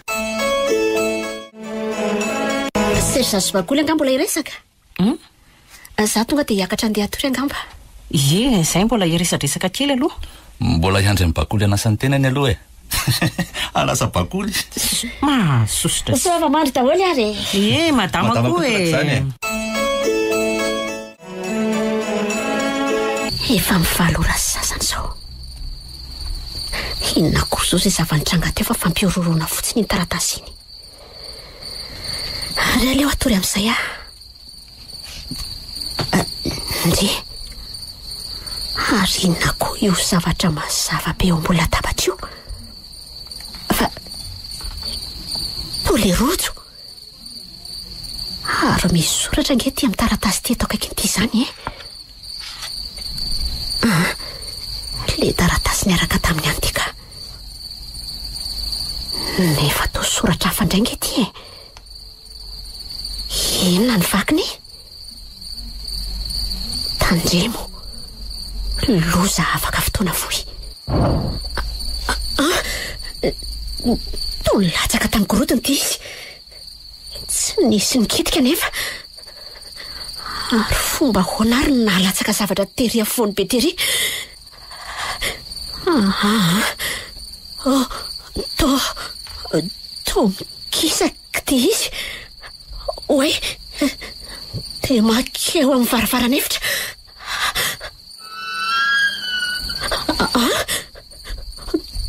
Serge sy Bakoly angaha mbola hiresaka? Hum? Za tonga dia hiakatra andeha hatory angamba. Ie, izay mbola hiresadresaka kely aloha. Mbola hiandry an'i Bakoly hanasa ny tenany aloha e. Hanasa Bakoly. Mahasosotra. Soava mandry daholo ary e. Ie, madama koa e. Efa amin'ny valo ora sy sasany izao. Inona koa izao izay zava-nitranga teo fa fampihorohoroana fotsiny iny taratasy iny. Ary aleo hatory amin'izay aho. Ndry. Ary inona koa io zavatra mazava be eo ambony latabatra io? Fa toa le rojo. Ary misy soratra ange ity amin'ny taratasy ity eto akaikin'ity izany e. Ah, le taratasy niaraka tamin'ny anty ka. Nefa toa soratra hafa indray ange ity e. Inona ny vakiny? Tandremo. Loza afaka fotoana fohy. Ah, toa nilatsaka tamin'ny gorodona ity izy. Tsy nisy nikitika anefa. Ary fomba ahoana ary no nahalatsaka zavatra tery afovoany be tery? Ah, oh, toa, toa mikisaka ity izy. Oay, dia mankeo amin'ny varavaran'efitra. Ah,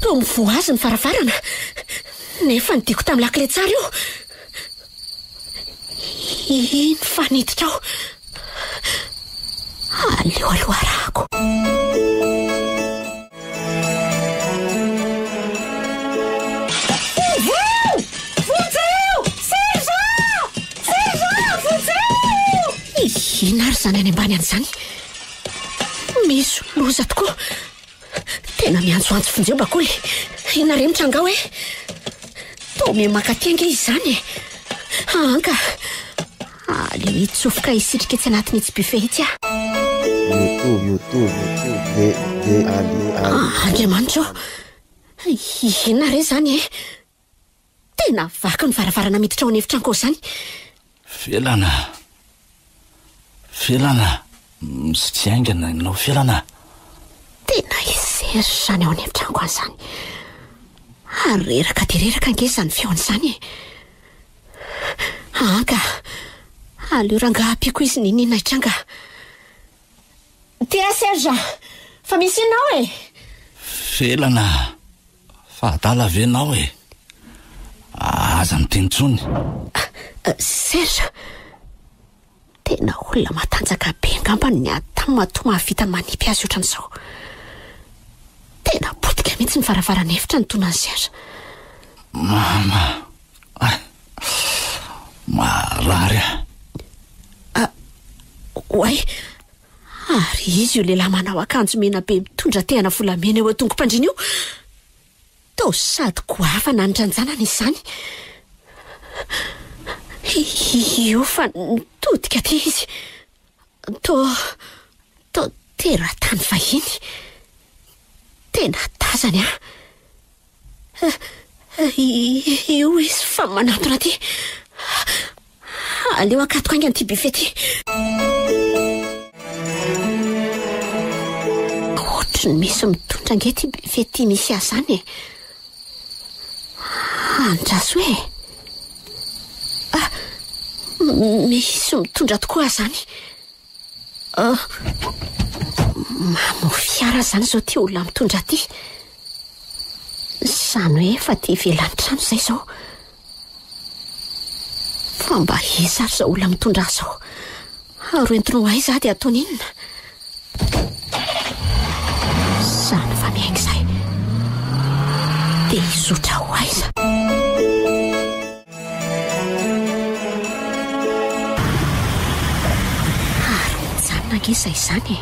toa mivoha azy ny varavarana. Nefa nidiako tamin'ny lakile tsara io. Iny fa niditra aho. Aleo aloha arahako. Vonjeo! Vonjeo! Serge! Serge! Vonjeo! Inona ary izany any ambany any izany? Misy loza tokoa. Tena miantsoantso vonjeo Bakoly. Inona re mitranga ao e? Toa miha-maka aty ange izy izany e. Aa ka. Aleo hitsofoka hisitrika etsy anatin'itsy buffet itsy aho. Youtube youtube D D Ali Ali. Andriamanitra ô! Inona re izany e? Tena vaky ny varavarana miditra ao an'efitranko ao izany. Felana! Felana! Misy haingana ianao Felana! Tena i Serge izany ao an'efitranko any izany. Ary reraka dia reraka ange izany feony izany e. Aa ka, aleo rangaha ampiako izy n'inon'inona hitranga. Tia Serge, fa misy inona ao e? Felana! Fa adala ve nao e? Aza miteny intsony. Serge, tena olona matanjaka be angamba ny Adam matoa mahavita manipy azy ohatran'izao. Tena potika mihitsy ny varavaran'efitra nitona an'i Serge. Mama, marary aho. Oay, Ary izy io lehilahy manao akanjo mena be mitondra tehana volamena eo an-tongo-pandriana io? Toa sady goavana nitranjanana izany. Io fa nitodika aty izy. Toa, toa teratany vahiny. Tena tazany aho. Io izy fa manantona aty. Aleo akatoko haingana ity buffet ity. Ohatry ny misy mitondra ange ity buffet ity misy ahy izany e. Andraso e. Ah, misy mitondra tokoa ahy izany. Ah, mamo fiara izany izao ity olona mitondra ity. Izany hoe efa aty ivelan'ny trano izay izao. Fa mba iza ary izao olona mitondra ahy izao? Ary ho entiny ho aiza aho dia ataony inona? Izany fa miainga izahay. Dia hizotra ho aiza? Ary mijanona ange izay izany e!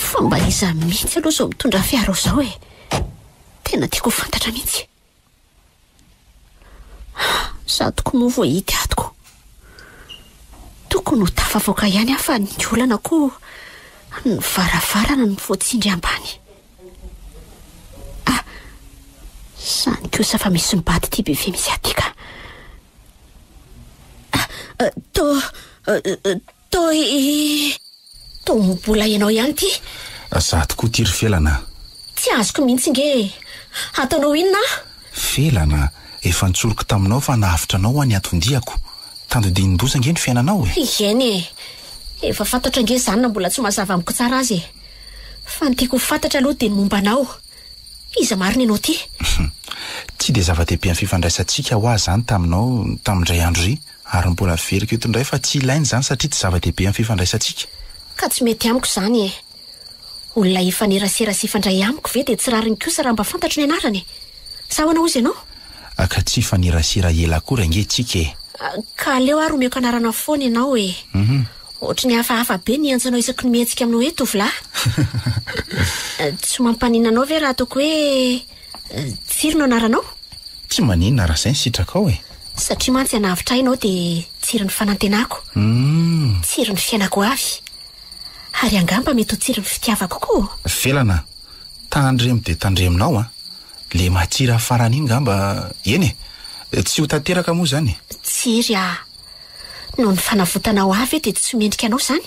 Fa mba iza mihitsy aloha izao mitondra fiara ao izao e? Tena tiako ho fantatra mihitsy. Izaho tokoa moa vao hita ato ko. Tokony ho tafavoaka ihany aho fa ny olana koa ny varavarana no voatsindry ambany. Ah, izany kosa fa misy mibaty ity buffet misy aty ka. To, to i. Toa mbola ianao ihany ity. Za tokoa ity ry Felana a. Tsy azoko mihitsy nge e. Ataonao inona aho? Felana a, efa nitsoriko taminao fa nahavitra anao aho ny anton-diako. Tandindinin-doza ange ny fiainanao e. Eny e. Efa fantatro ange izany na mbola tsy mazava amiko tsara aza e. Fa ny tiako ho fantatra aloha dia ny momba anao. Iza marina ianao ity? Tsy dia zava-dehibe amin'ny fifandraisantsika hoa izany taminao tamin'indray andro iry. Ary mbola averiko eto indray fa tsy ilaina izany satria tsy zava-dehibe amin'ny fifandraisantsika. Ka tsy mety amiko izany e! Olona hifanerasera sy hifandray amiko ve dia tsy rariny kosa raha mba fantatro ny anarany e! Sa ahoana hozy ianao? Ka tsy hifanerasera ela akory ange tsika e! Ka aleo ary omeko anarana foana ianao e! Ohatry ny hafahafa be ny hiantso anao isaky ny mihetsika aminao hoe tovolahy. Tsy mampaninona anao ve raha ataoko hoe Tsiry no anaranao? Tsy maninona raha izay ny sitrakao e! Satria mantsy hanavotra ahy ianao dia tsirin'ny fanantenako, tsirin'ny fiainako ho avy, ary angamba mety ho tsirin'ny fitiavako koa. Felana, tandremo dia tandremonao an! Le matsira farany iny ngamba, eny e! Tsy ho tanteraka moa izany e! Tsiry a! Noho ny fanavotanao ahy ve dia tsy mendrika anao izany?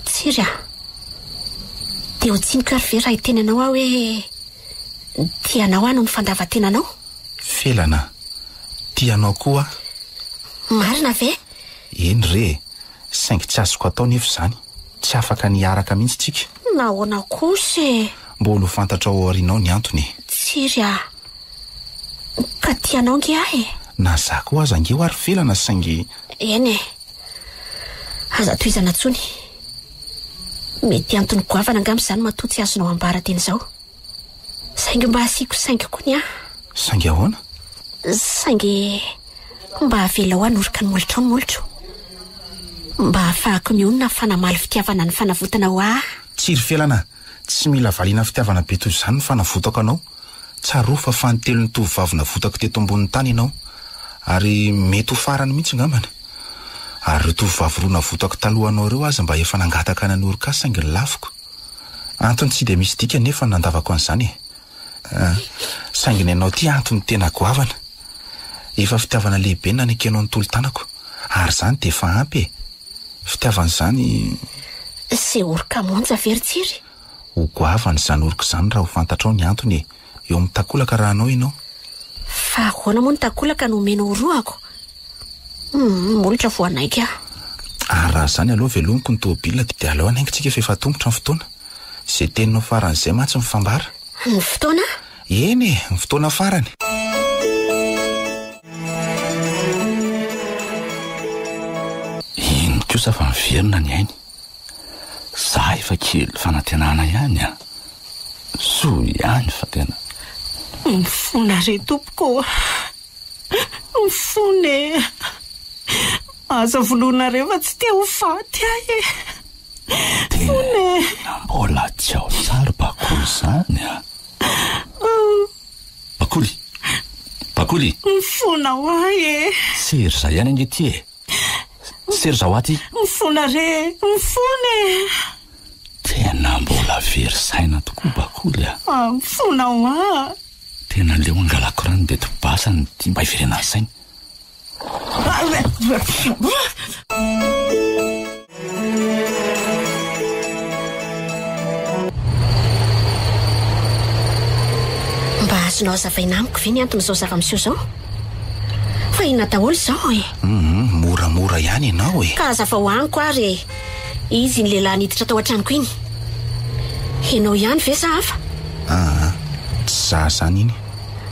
Tsiry a! Dia ho tsiniko ary ve raha hiteny anao aho hoe tia anao aho noho ny fandavan-tenanao? Felana a! Tia anao koa aho. Marina ve? Eny re e! Saingy tsy azoko atao nefa izany. Tsy afaka ny hiaraka mihitsy tsika. Nahoana kosa e? Mbola ho fantatrao ao aoriana ao ny antony e! Tsiry a! Ka tia anao ange aho e! Na za koa aza ange hoa ry Felana saingy. Eny e! Aza tohizana intsony. Mety antony goavana angamba izany matoa tsy azonao ambara teny izao. Saingy mba asiako saingy koa ny ahy. Saingy ahoana? Saingy mba avelao hanoroka ny molotrao ny molotro. Mba hahafahako mionona fa namaly fitiavana ny fanavotana ho ahy. Tsia ry Felana, tsy mila valiana fitiavana be toy izany ny fanavotako anao. Tsarovy fa fanintelon'ny tovovavy navotako teto ambonin'ny tany ianao. Ary mety ho farany mihitsy angambany. Ary ireo tovovavy roa navotako talohanao ireo aza mba efa nangataka nanoroka ahy saingy nolaviko. Antony tsy dia misy dikany nefa ny nandavako an'izany e. Saingy ny anao ity antony tena goavana. Efa fitiavana lehibe ny nanekenao ny tolo-tanako. Ary izany dia efa ampy e. Fitiavana izany. Ze oroka monja ve ry Tsiry? Ho goavana izany oroka izany raha ho fantatrao ny antony e. Eo amin'ny takolaka raha anao ianao. Fa ahoana moa ny takolaka no omenao horohako? Humm, molotra vao hanaiky aho. Ary raha izany aleo velomiko ny tomobilina dia aleo hanainga tsika fa efa atomotra ny fotoana. Izay teninao farany izay mantsy no fambara. Ny fotoana? Eny e, ny fotoana farany. Iny kosa fa miverina ny ainy. Za efa kely fanantenana ihany a! Soa ihany fa tena. Mifona re tompoko ô! Mifona e! Aza vonoinareo fa tsy te ho faty aho e! Mifona e! Tena mbola tsy ao tsara Bakoly izany a! Bakoly! Bakoly! Mifona ho ahy e! Serza ihany ange ity e! Serza ho aty! Mifona re e! Mifona e! Tena mbola very saina tokoa Bakoly a! Ah, mifona ho ahy! Tena aleo angalako rano dia tobasany ity mba hiverenan'ny sainy. Mba azonao hazavaina amiko ve ny anton'izao zava-miseho izao? Fa inona daholo izao e? Hum, moramora ihany ianao e. Ka hazavao amiko ary e. Izy iny lehilahy niditra tao an-tranoko iny. Ianao ihany ve sa hafa? Aa, tsy za izany iny.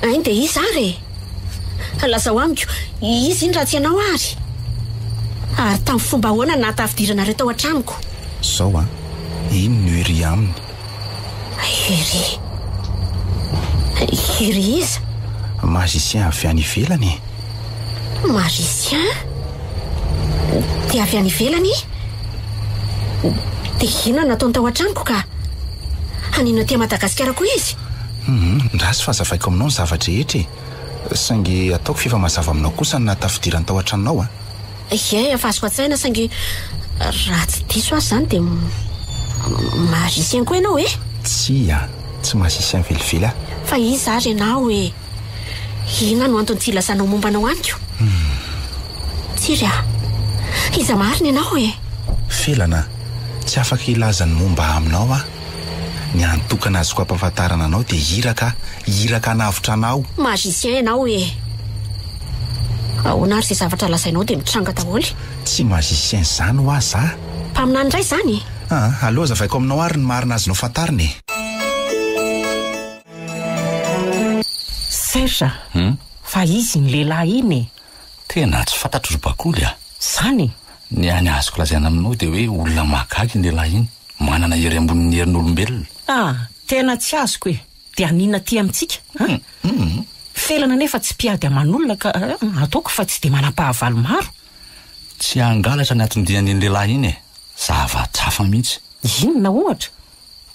Ein dia iza ary e? Lazao amiko, iza iny raha tsy ianao ary? Ary tamin'ny fomba ahoana no nahatafidiranareo tao an-tranoko? Zao an, iny no ery aminy. Ery? Ery iza? Magicien avy any ivelany e. Magicien? Dia avy any ivelany? Dia inona no nataony tao an-tranoko ka? Haninona aty Madagasikara koa izy? Hum, ndraso fa hazavaiko aminao ny zava-drehetra e. Saingy ataoko f'efa mazava aminao kosa ny nahatafidirany tao an-tranonao a. Ie, efa azoko an-tsaina saingy raha tsy diso aho izany dia magicien koa ianao e? Tsia, tsy magicien velively aho. Fa iza ary ianao e? Inona no antony tsy ilazanao momba anao amiko? Tsiry a! Iza marina ianao e? Felana a! Tsy afaka hilaza ny momba ahy aminao aho. Ny hany tokana azoko ampahafantarana anao dia iraka aho, iraka hanavotra anao. Magicien ianao e! Ahoana ary izay zavatra lazainao dia mitranga daholo? Tsy magicien izany hoa za. Mpaminany indray izany e? Aa, aleo hazavaiko aminao ary ny marina azonao fantarina e! Serge a! Fa izy iny lehilahy iny e! Tena tsy fantatro ry Bakoly a! Zany e! Ny hany azoko lazaina aminao dia hoe olona mahagaga iny lehilahy iny, manana hery ambonin'ny herin'olombelona. Ah! Tena tsy azoko e! Dia haninona aty amintsika an? Felana anefa tsy mpiady aman'olona ka ataoko fa tsy dia manam-pahavalo maro. Tsy hangalatra ny anton-dian'iny lehilahy iny e! Zavatra hafa mihitsy. Inona ohatra?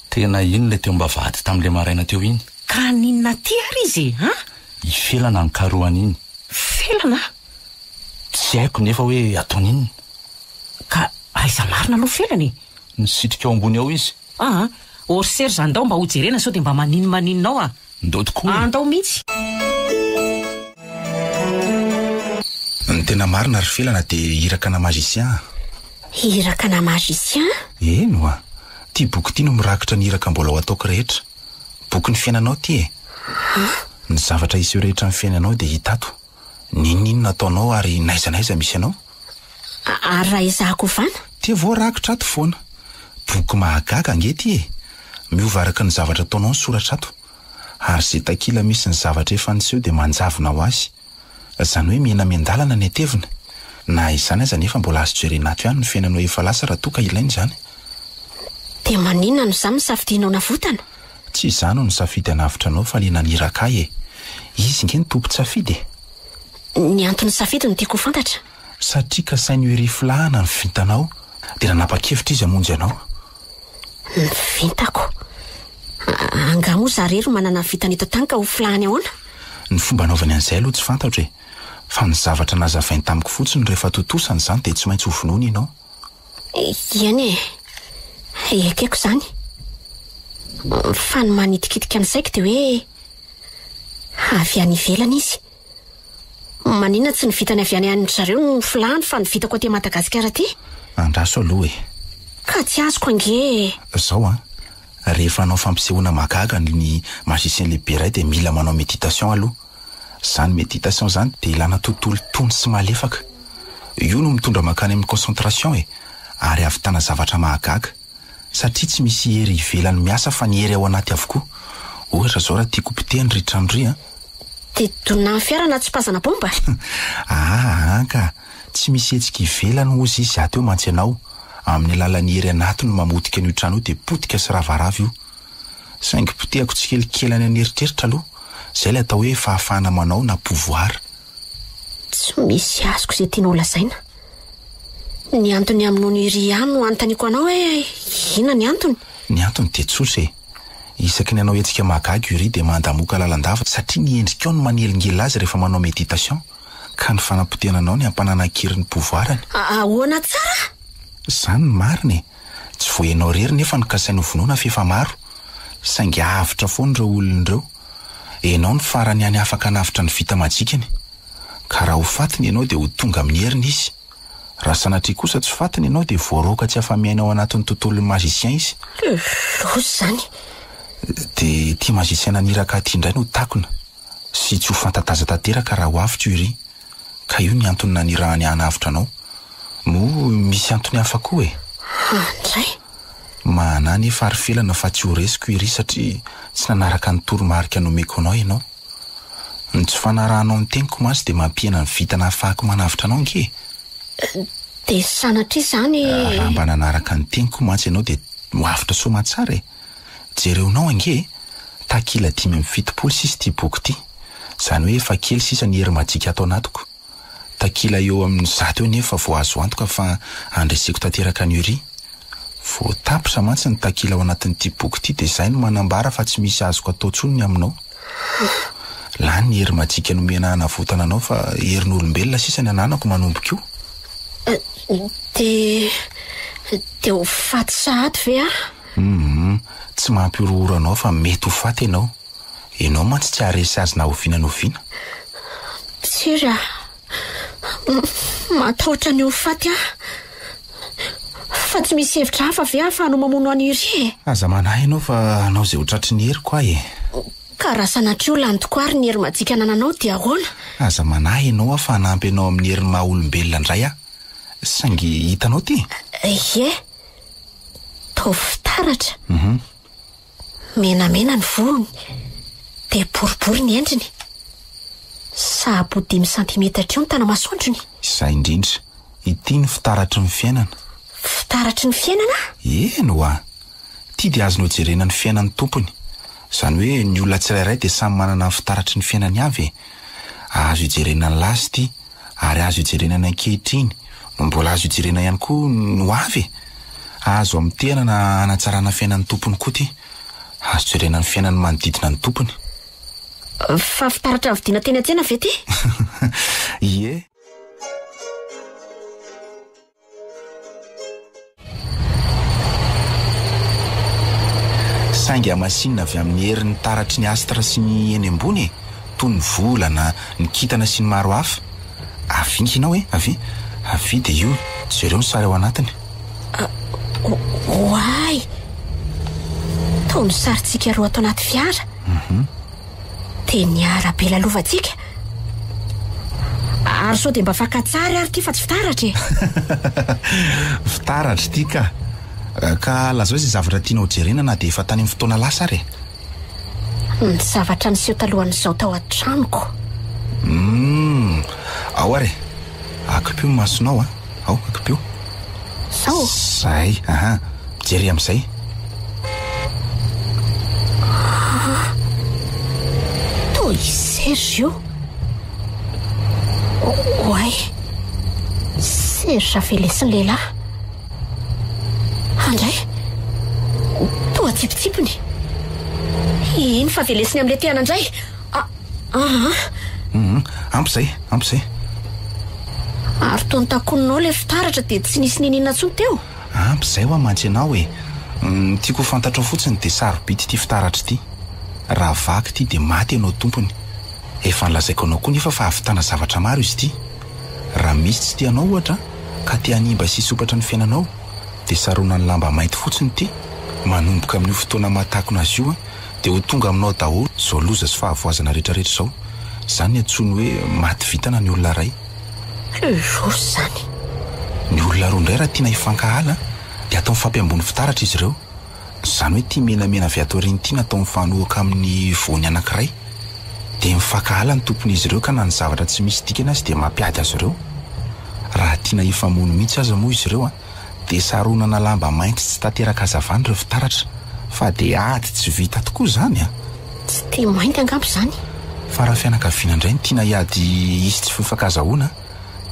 Tena iny ilay teo am-bavahady tamin'ilay maraina teo iny. Ka haninona aty ary izy e? An? I Felana no karohany iny. Felana? Tsy haiko nefa hoe ataony inona. Ka aiza marina aloha Felana e? Nisitrika ao ambony ao izy. Aa, or Serge andao mba hojerena sao dia mba maninomaninona ao a! Ndao tokoa e! Andao mihitsy! Ny tena marina ry Felana dia iraka na magicien a! Iraka na magicien? Eny oa! Ty boky ity no mirakitra ny iraka mbola ho ataoko rehetra. Bokin'ny fiainanao ty e! Ny zavatra hiseho rehetra amin'ny fiainanao dia hita ato. N'inon'inona ataonao ary n'aiza n'aiza misy anao. Ary raha ezahako ovana? Dia voarakitra ato foana. Boky mahagaga ange ity e! Miova araka ny zavatra ataonao ny soratra ato. Ary izay takila misy ny zavatra efa niseho dia manjavona ho azy. Izany hoe mihena miandalana ny hatevina. Na izany aza anefa mbola azo jerena ato ihany ny fiainanao efa lasa raha toa ka ilaina izany. Dia maninona no izaho no safidianao navotana? Tsy izaho no nisafidy hanavotra anao fa le naniraka ahy e! Izy nge no tompon-tsafidy e! Ny anton'ny safidy no tiako ho fantatra. Satria kasain'i Urie filahana ny vintanao dia nanapa-kevitra izy hamonjy anao. Ny vintako? Angaha moa za rery manana vintana eto an-tany ka ho filahany ahoana? Ny fomba anaovany an'izay aloha tsy fantatro e! Fa ny zavatra nazavainy tamiko fotsiny rehefa tontosany izany dia tsy maintsy ho vonoina ianao. Eny e! Ekeko izany. Fa ny manitikitika ny saiko dia hoe avy any ivelany izy. Maninona tsy ny vitany avy any an-dry zareo no filahany fa ny vitako aty Madagasikara aty? Andraso aloha e! Ka tsy azoko ange e! Zao an, rehefa hanao fampisehoana mahagaga ny magicien lehibe iray dia mila manao méditation aloha. Izany méditation izany dia ilana tontolo tony sy malefaka. Io no mitondra mankany amin'ny concentration e! Ary ahavitana zavatra mahagaga. Satria tsy misy hery ivelany miasa fa ny hery ao anaty avokoa. Ohatra izao raha tiako potehina ry trano ry an! Dia donona ny fiara na tsipazana bomba? Aa ka! Tsy misy hetsika ivelany hozy izy ato eo mantsy ianao. Amin'ny alalan'ny hery anaty no mamotika an'io trano io dia potika sy ravarava io. Saingy potehako tsikelikely any an'eritreritra aloha. Izay ilay atao hoe fahafahana manao na pouvoir. Tsy misy azoko izay tianao lazaina. Ny antony hamonoan'i Ria no anontaniako anao hoe inona ny antony? Ny antony dia tsotra e. Isaky ny hanao hetsika mahagaga i Ria dia mandamoka lalandava satria ny endrikao no manelingelina azy rehefa manao méditation ka ny fanapotehana anao ny hampananan-kery ny pouvoir-ny. Ahoana tsara? Izany ny marina e. Tsy vao ianao irery nefa no kasainy hovonoina f'efa maro. Saingy avotra foana ireo olona ireo. Ianao no farany hany afaka hanavotra ny vita majikany. Ka raha ho fatiny ianao dia ho tonga amin'ny heriny izy. Raha sanatria kosa tsy fatiny ianao dia voaroaka tsy afa-miaina ao anatin'ny tontolon'ny magicien izy. Loza izany. Dia ity magicien naniraka ahy ity indray no takona sy tsy ho fanta-daza tanteraka raha ho avotra io iry. Ka io ny antony nanirahany ahy hanavotra anao. Moa misy antony hafa koa e? Andray! Mahana anefa ary felana fa tsy ho resiko iry satria tsy nanaraka ny toromarika nomeko anao ianao. Ny tsy fanarahanao ny teniko mantsy dia mampihena ny vintana ahafahako manavotra anao ange e! Dia sanatria izany. Raha mba nanaraka ny teniko mantsy ianao dia ho avotra soamantsara e! Jereonao ange e! Takila 75 sisa ity boky ity. Izany hoe efa kely sisa ny hery majika ato anatiko. Takila eo amin'ny 100 eo nefa vao azo antoka fa handreseko tanteraka an'i Uri. Vao tapitra mantsy ny takila ao anatin'ity boky ity dia izay no manambara fa tsy misy azoko atao intsony ny aminao. Lany ny hery majika nomena hanavotana anao fa herin'olombelona sisa ny ananako manomboka io. Dia dia ho faty sahady ve aho? Humm, tsy mampihorohoro anao fa mety ho faty ianao. Ianao mantsy tsy haharesy azy na oviana na oviana. Tsia, matahotra ny ho faty aho. Fa tsy misy hevitra hafa ve ahafahanao mamono an'i Uri e? Aza manahy ianao fa hanao izay ho tratry ny heriko aho e. Ka raha sanatria ho lany tokoa ary ny hery majika anananao dia ahoana? Aza manahy ianao aho fa hanampy anao amin'ny herin'ny maha olombelona indray aho. Saingy hitanao ity? Ie. Toa fitaratra. Menamena ny volony, dia boribory ny endriny. Sahabo dimy santimetatra eo ny tanamasoandrony. Izay indrindra. Ity no fitaratry ny fiainana. Fitaratry ny fiainana? Eny oa! Ity dia azonao jerena ny fiainan'ny tompony. Izany hoe ny olona tsirairay dia samy manana ny fitaratry ny fiainany avy e. Azo ijerena ny lasa ity, ary azo ijerena ny ankehitriny, no mbola azo ijerena ihany koa ny ho avy e. Azo amotehana na hanatsarana fiainan'ny tompony koa ity. Azo jerena ny fiainan'ny manodidina ny tompony. Fa fitaratra nividiana teny an-tsena ve ity? Ie. Saingy hamasinina avy amin'ny herin'ny taratry ny astre sy ny eny ambony e, toy ny volana, ny kintana sy ny maro hafa. Avia nge ianao e, avia, avia dia io, jereo ny sary ao anatiny. Oay! Toa ny sarintsika roa ato anaty fiara. Dia ny arabe lalovantsika. Ary sao dia mba fakan-tsary ary ity fa tsy fitaratra e! Fitaratra ity ka! Ka lazao izay zavatra tianao jerena na dia efa tany amin'ny fotoana lasa ary e! Ny zavatra niseho talohan'izao tao an-tranoko. Humm! Ao ary e! Akipio ny masonao a! Ao, akipio. Zao? Zay, aha. Mijery amin'izay. Ah, toa i Serge io. Oay, Serge velesin'ny lehilahy. Andray, toa tsipitsipiny. Iny fa velesiny amin'ilay tehana indray. Ah, ah. Hum, ampy izay, ampy izay. Ary toa notakoninao ilay fitaratra dia tsy nisy niniana intsony teo? Ampy izay hoa mantsy ianao e. Ny tiako ho fantatrao fotsiny dia sarobidy ity fitaratra ity. Raha vaky ity dia maty ianao tompony. Efa nolazaiko anao koa nefa fa hahavitana zavatra maro izy ity. Raha misy tsy tia anao ohatra ka te hanimba sy hisompatra ny fiainanao dia saronany lamba mainty fotsiny ity. Manomboka amin'io fotoana mahatakona azy io dia ho tonga aminao daholo izao loza sy fahavoazana rehetrarehetra izao. Izany ny antsoiny hoe maty vintana ny olona iray. Loza izany. Ny olona roa indray raha tiana hifankahala dia atao mifampiambony fitaratra izy ireo. Izany hoe ity menamena avy ato aoriana ity natao mifanohaka amin'ny voany anankiray. Dia mifankahala ny tompon'izy ireo ka na ny zavatra tsy misy dikany aza dia mampiady azy ireo. Raha tiana hifamono mihitsy aza moa izy ireo dia saronana lamba mainty tsy tanteraka hazavana ireo fitaratra. Fa dia ady tsy vita tokoa izany an! Tsy tia mainty angamba izany. Fa raha fianakaviana indray no tiana hiady hisy tsy fifankazahoana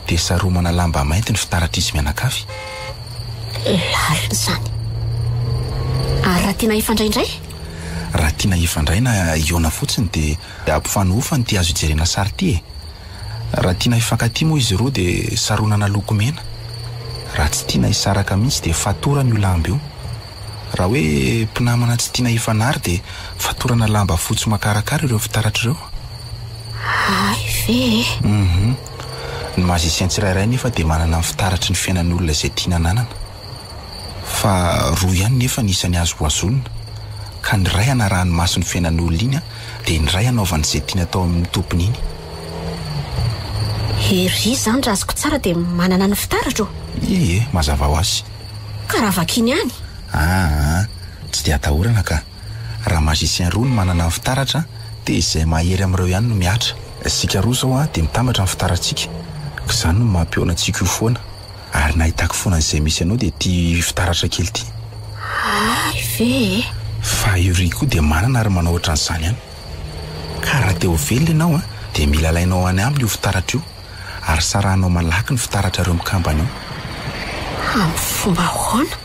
dia saromana lamba mainty ny fitaratr'izy mianakavy. Lalina izany. Ary raha tiana hifandray indray? Raha tiana hifandray na hihaona fotsiny dia ampifanohofany ity azo ijerena sary ity e! Raha tiana hifankatia moa izy roa dia saronana loko mena. Raha tsy tiana hisaraka mihitsy dia fatorana io lamba io. Raha hoe mpinamana tsy tiana hifanary dia fatorana lamba fotsy makarakara ireo fitaratra ireo. Hay ve e! Hum. Ny magicien tsirairay nefa dia manana ny fitaratry ny fiainan'olona izay tiany ananana. Fa roa ihany nefa ny isany azo hohazonina. Ka ny iray anarahany maso ny fiainan'olona iny dia ny iray anaovany izay tiany atao amin'ny tompony iny. Ery izany raha azoko tsara dia manana ny fitaratro? Ie, mazava ho azy. Ka raha vakiany ihany? Aa, tsy dia atahorana ka. Raha magicien roa no manana ny fitaratra dia izay mahery amin'ireo ihany no mihatra. Isika roa izao dia mitambatra ny fitaratsika, ka izany no mampihaona antsika io foana. Ary nahitako foana an'izay misy anao dia ity fitaratra kely ity. Hay ve e! Fa io ry koa dia manana ary manao ohatran'izany ihany. Ka raha te ho velona ianao dia mila alainao any aminy io fitaratra io. Ary sarahanao malaky ny fitaratrareo mikambana io. Amin'ny fomba ahoana?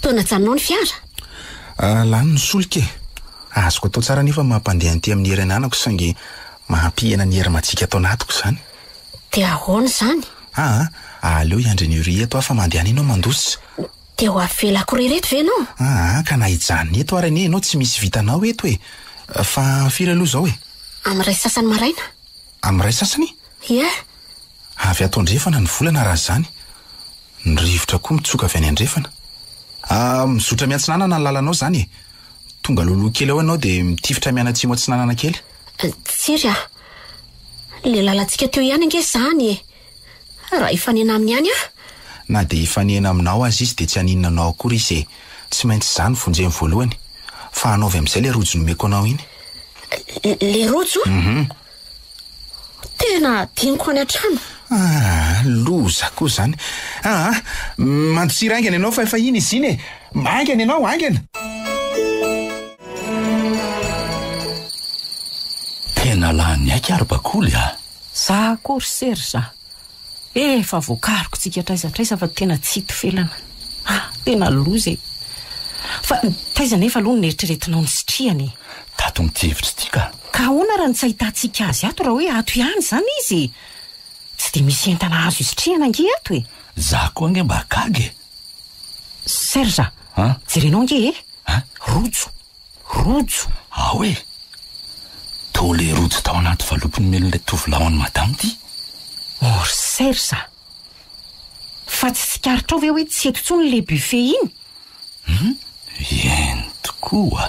Toa najanonao ny fiara? Lany ny solika e! Azoko atao tsara anefa ny mampandeha an'ity amin'ny hery ananako saingy mampihena ny hery majika ato anatiko izany. Dia ahoana izany? Aa, aleo hiandry an'i Uri eto aho fa mandehana ianao mandositra. Dia ho avelako irery eto ve ianao? Aa, ka na hijanona eto ary anie ianao tsy misy vitanao eto e! Fa firy aloha izao e? Amin'ny iray sasany maraina. Amin'ny iray sasany? Ie. Avy ato andrefana ny volana raha izany. Ny rivotra koa mitsoka avy any andrefana. Ah, mizotra miantsinanana ny lalanao izany e. Tonga alohaloha kely ao ianao dia mitifitra mianatsimo atsinanana kely. Tsiry a! Le lalantsika teo ihany ange izany e! Raha hifanena aminy ihany aho. Na dia hifanena aminao aza izy dia tsy haninona anao akory izy e! Tsy maintsy izaho no vonjeny voalohany. Fa anaovy amin'izay ilay rojo nomeko anao iny. Le rojo? Hum. Tena adinoko any an-trano. Ah, loza koa izany. Ah, mandosira haingana ianao fa efa iny izy iny e! Haingana ianao, haingana! Tena lany aika ary bakoly a! Za koa ry Serge a! Efa voakaroko tsika hatraiza hatraiza fa tena tsy hita felana. Ah, tena loza e! Fa taiza anefa aloha no neritreretinao nisitrihana e? Tato amin'ity hevitra ity ka! Ka ahoana raha ny tsy ahitantsika azy ato raha hoe ato ihany izany izy e? Tsy dia misy entana azo isitrihana ange ato e! Za koa ange mba gaga e! Serge a! An? Jerenao ange e! An? Rojo! Rojo! Ao e! Toa le rojo tao anaty valopy nomen'ilay tovolahy ho an'i madama ity. Oh ry Serge a! Fa tsy tsikaritrao ve hoe tsy eto intsony le buffet iny? Hum! Eny tokoa!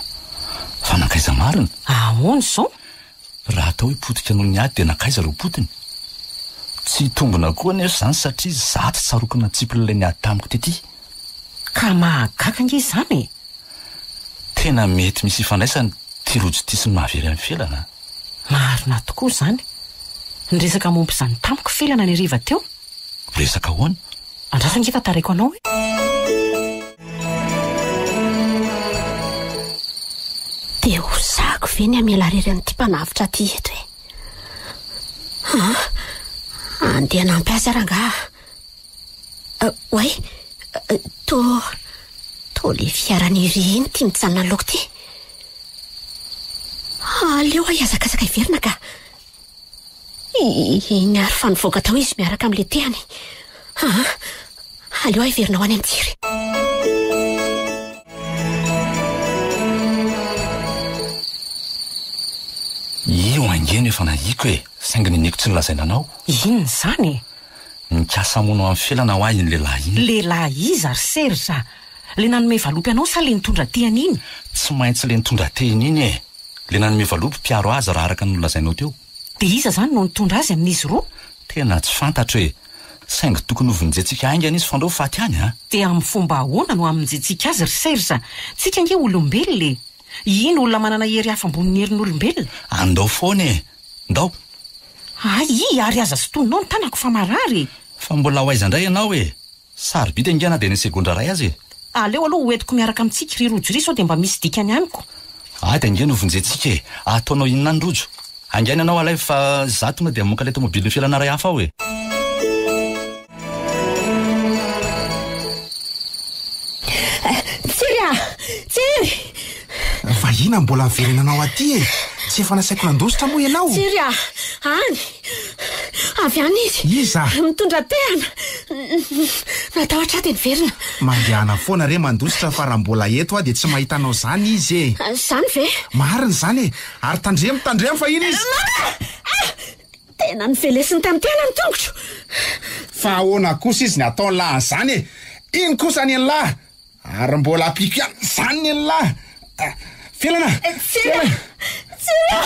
Fa nankaiza marina? Ahoana izao? Raha atao hoe potika noho ny ady dia nankaiza ireo potiny? Tsy hitombina koa anefa izany satria izaho tsy tsaroako natsipin'ilay niady tamiko tety. Ka mahagaga ange izany e! Tena mety misy ifandraisany ity rojo ity sy ny mahavery an'i Felana a! Marina tokoa izany. Niresaka momba izany tamiko Felana ny hariva teo. Resaka ahoana? Andraso ange fa taraiko anao e! Dia ho sahako ve ny hamela irery an'ity mpanavotra aty eto e? An? Andeha hanampy azy aho rangaha. Oay, toa, toa le fiaran'iry iny ity mijanona anoloako ity. Aleo aho hihazakazaka hiverina ka. Iny ary fa nivoaka tao izy miaraka amin'ilay tehany. Aa, aleo aho hiverina ho any amin'ny Tsiry. Io ange no efa nahiko e, saingy niniako tsy nolazaina anao. Inona izany e? Mikasa hamono an'i Felana hoa iny lehilahy iny. Lehilahy iza ry Serge a? Le nanome valopy anao sa le nitondra tehina iny? Tsy maintsy le nitondra tehina iny e! Le nanome valopy mpiaro azy raha araka ny nolazainao teo. Dia iza izany no nitondra azy amin'izy roa? Tena tsy fantatro e! Saingy tokony hovonjentsika haingana izy fandrao faty any a! Dia amin'ny fomba ahoana no hamonjentsika azy ry Serge? Tsika ange olombelona e! Iny olona manana hery hafa ambonin'ny herin'olombelona. Andao foana e! Ndao! Hay, ary aza sintoninao ny tanako fa marary e! Fa mbola ho aiza indray ianao e? Sarobidy ange na dia ny segondra iray aza e! Aleo aloha ho entiko miaraka amintsika ry Rojo ry sao dia mba misy dikany amiko. Ady ange no vonjentsika e! Ataonao inona any Rojo? Haingana ianao alaivo fa izaho tonga dia hamoaka ilay tomobilin'ny felana iray hafa aho e! Tsiry a! Tsiry! Fa inona mbola averenanao aty e? Tsy efa nasaiko nandositra moa ianao? Tsiry a! Any! Avy any izy! Iza? Mitondra tehana! Natahotra aho dia niverina. Mandehana foana re mandositra fa raha mbola eto aho dia tsy mahita anao izany izy e! Izany ve? Marina izany e! Ary tandremo, tandremo fa iny izy! Mama! Ah! Tena novelesiny tamin'ny tehana ny tongotro! Fa ahoana kosa izy ny ataon'lah an'izany e? Iny kosa ny an'lah! Ary mbola ampiako ihany izany ny an'lah! Felana! Tsira! Tsira!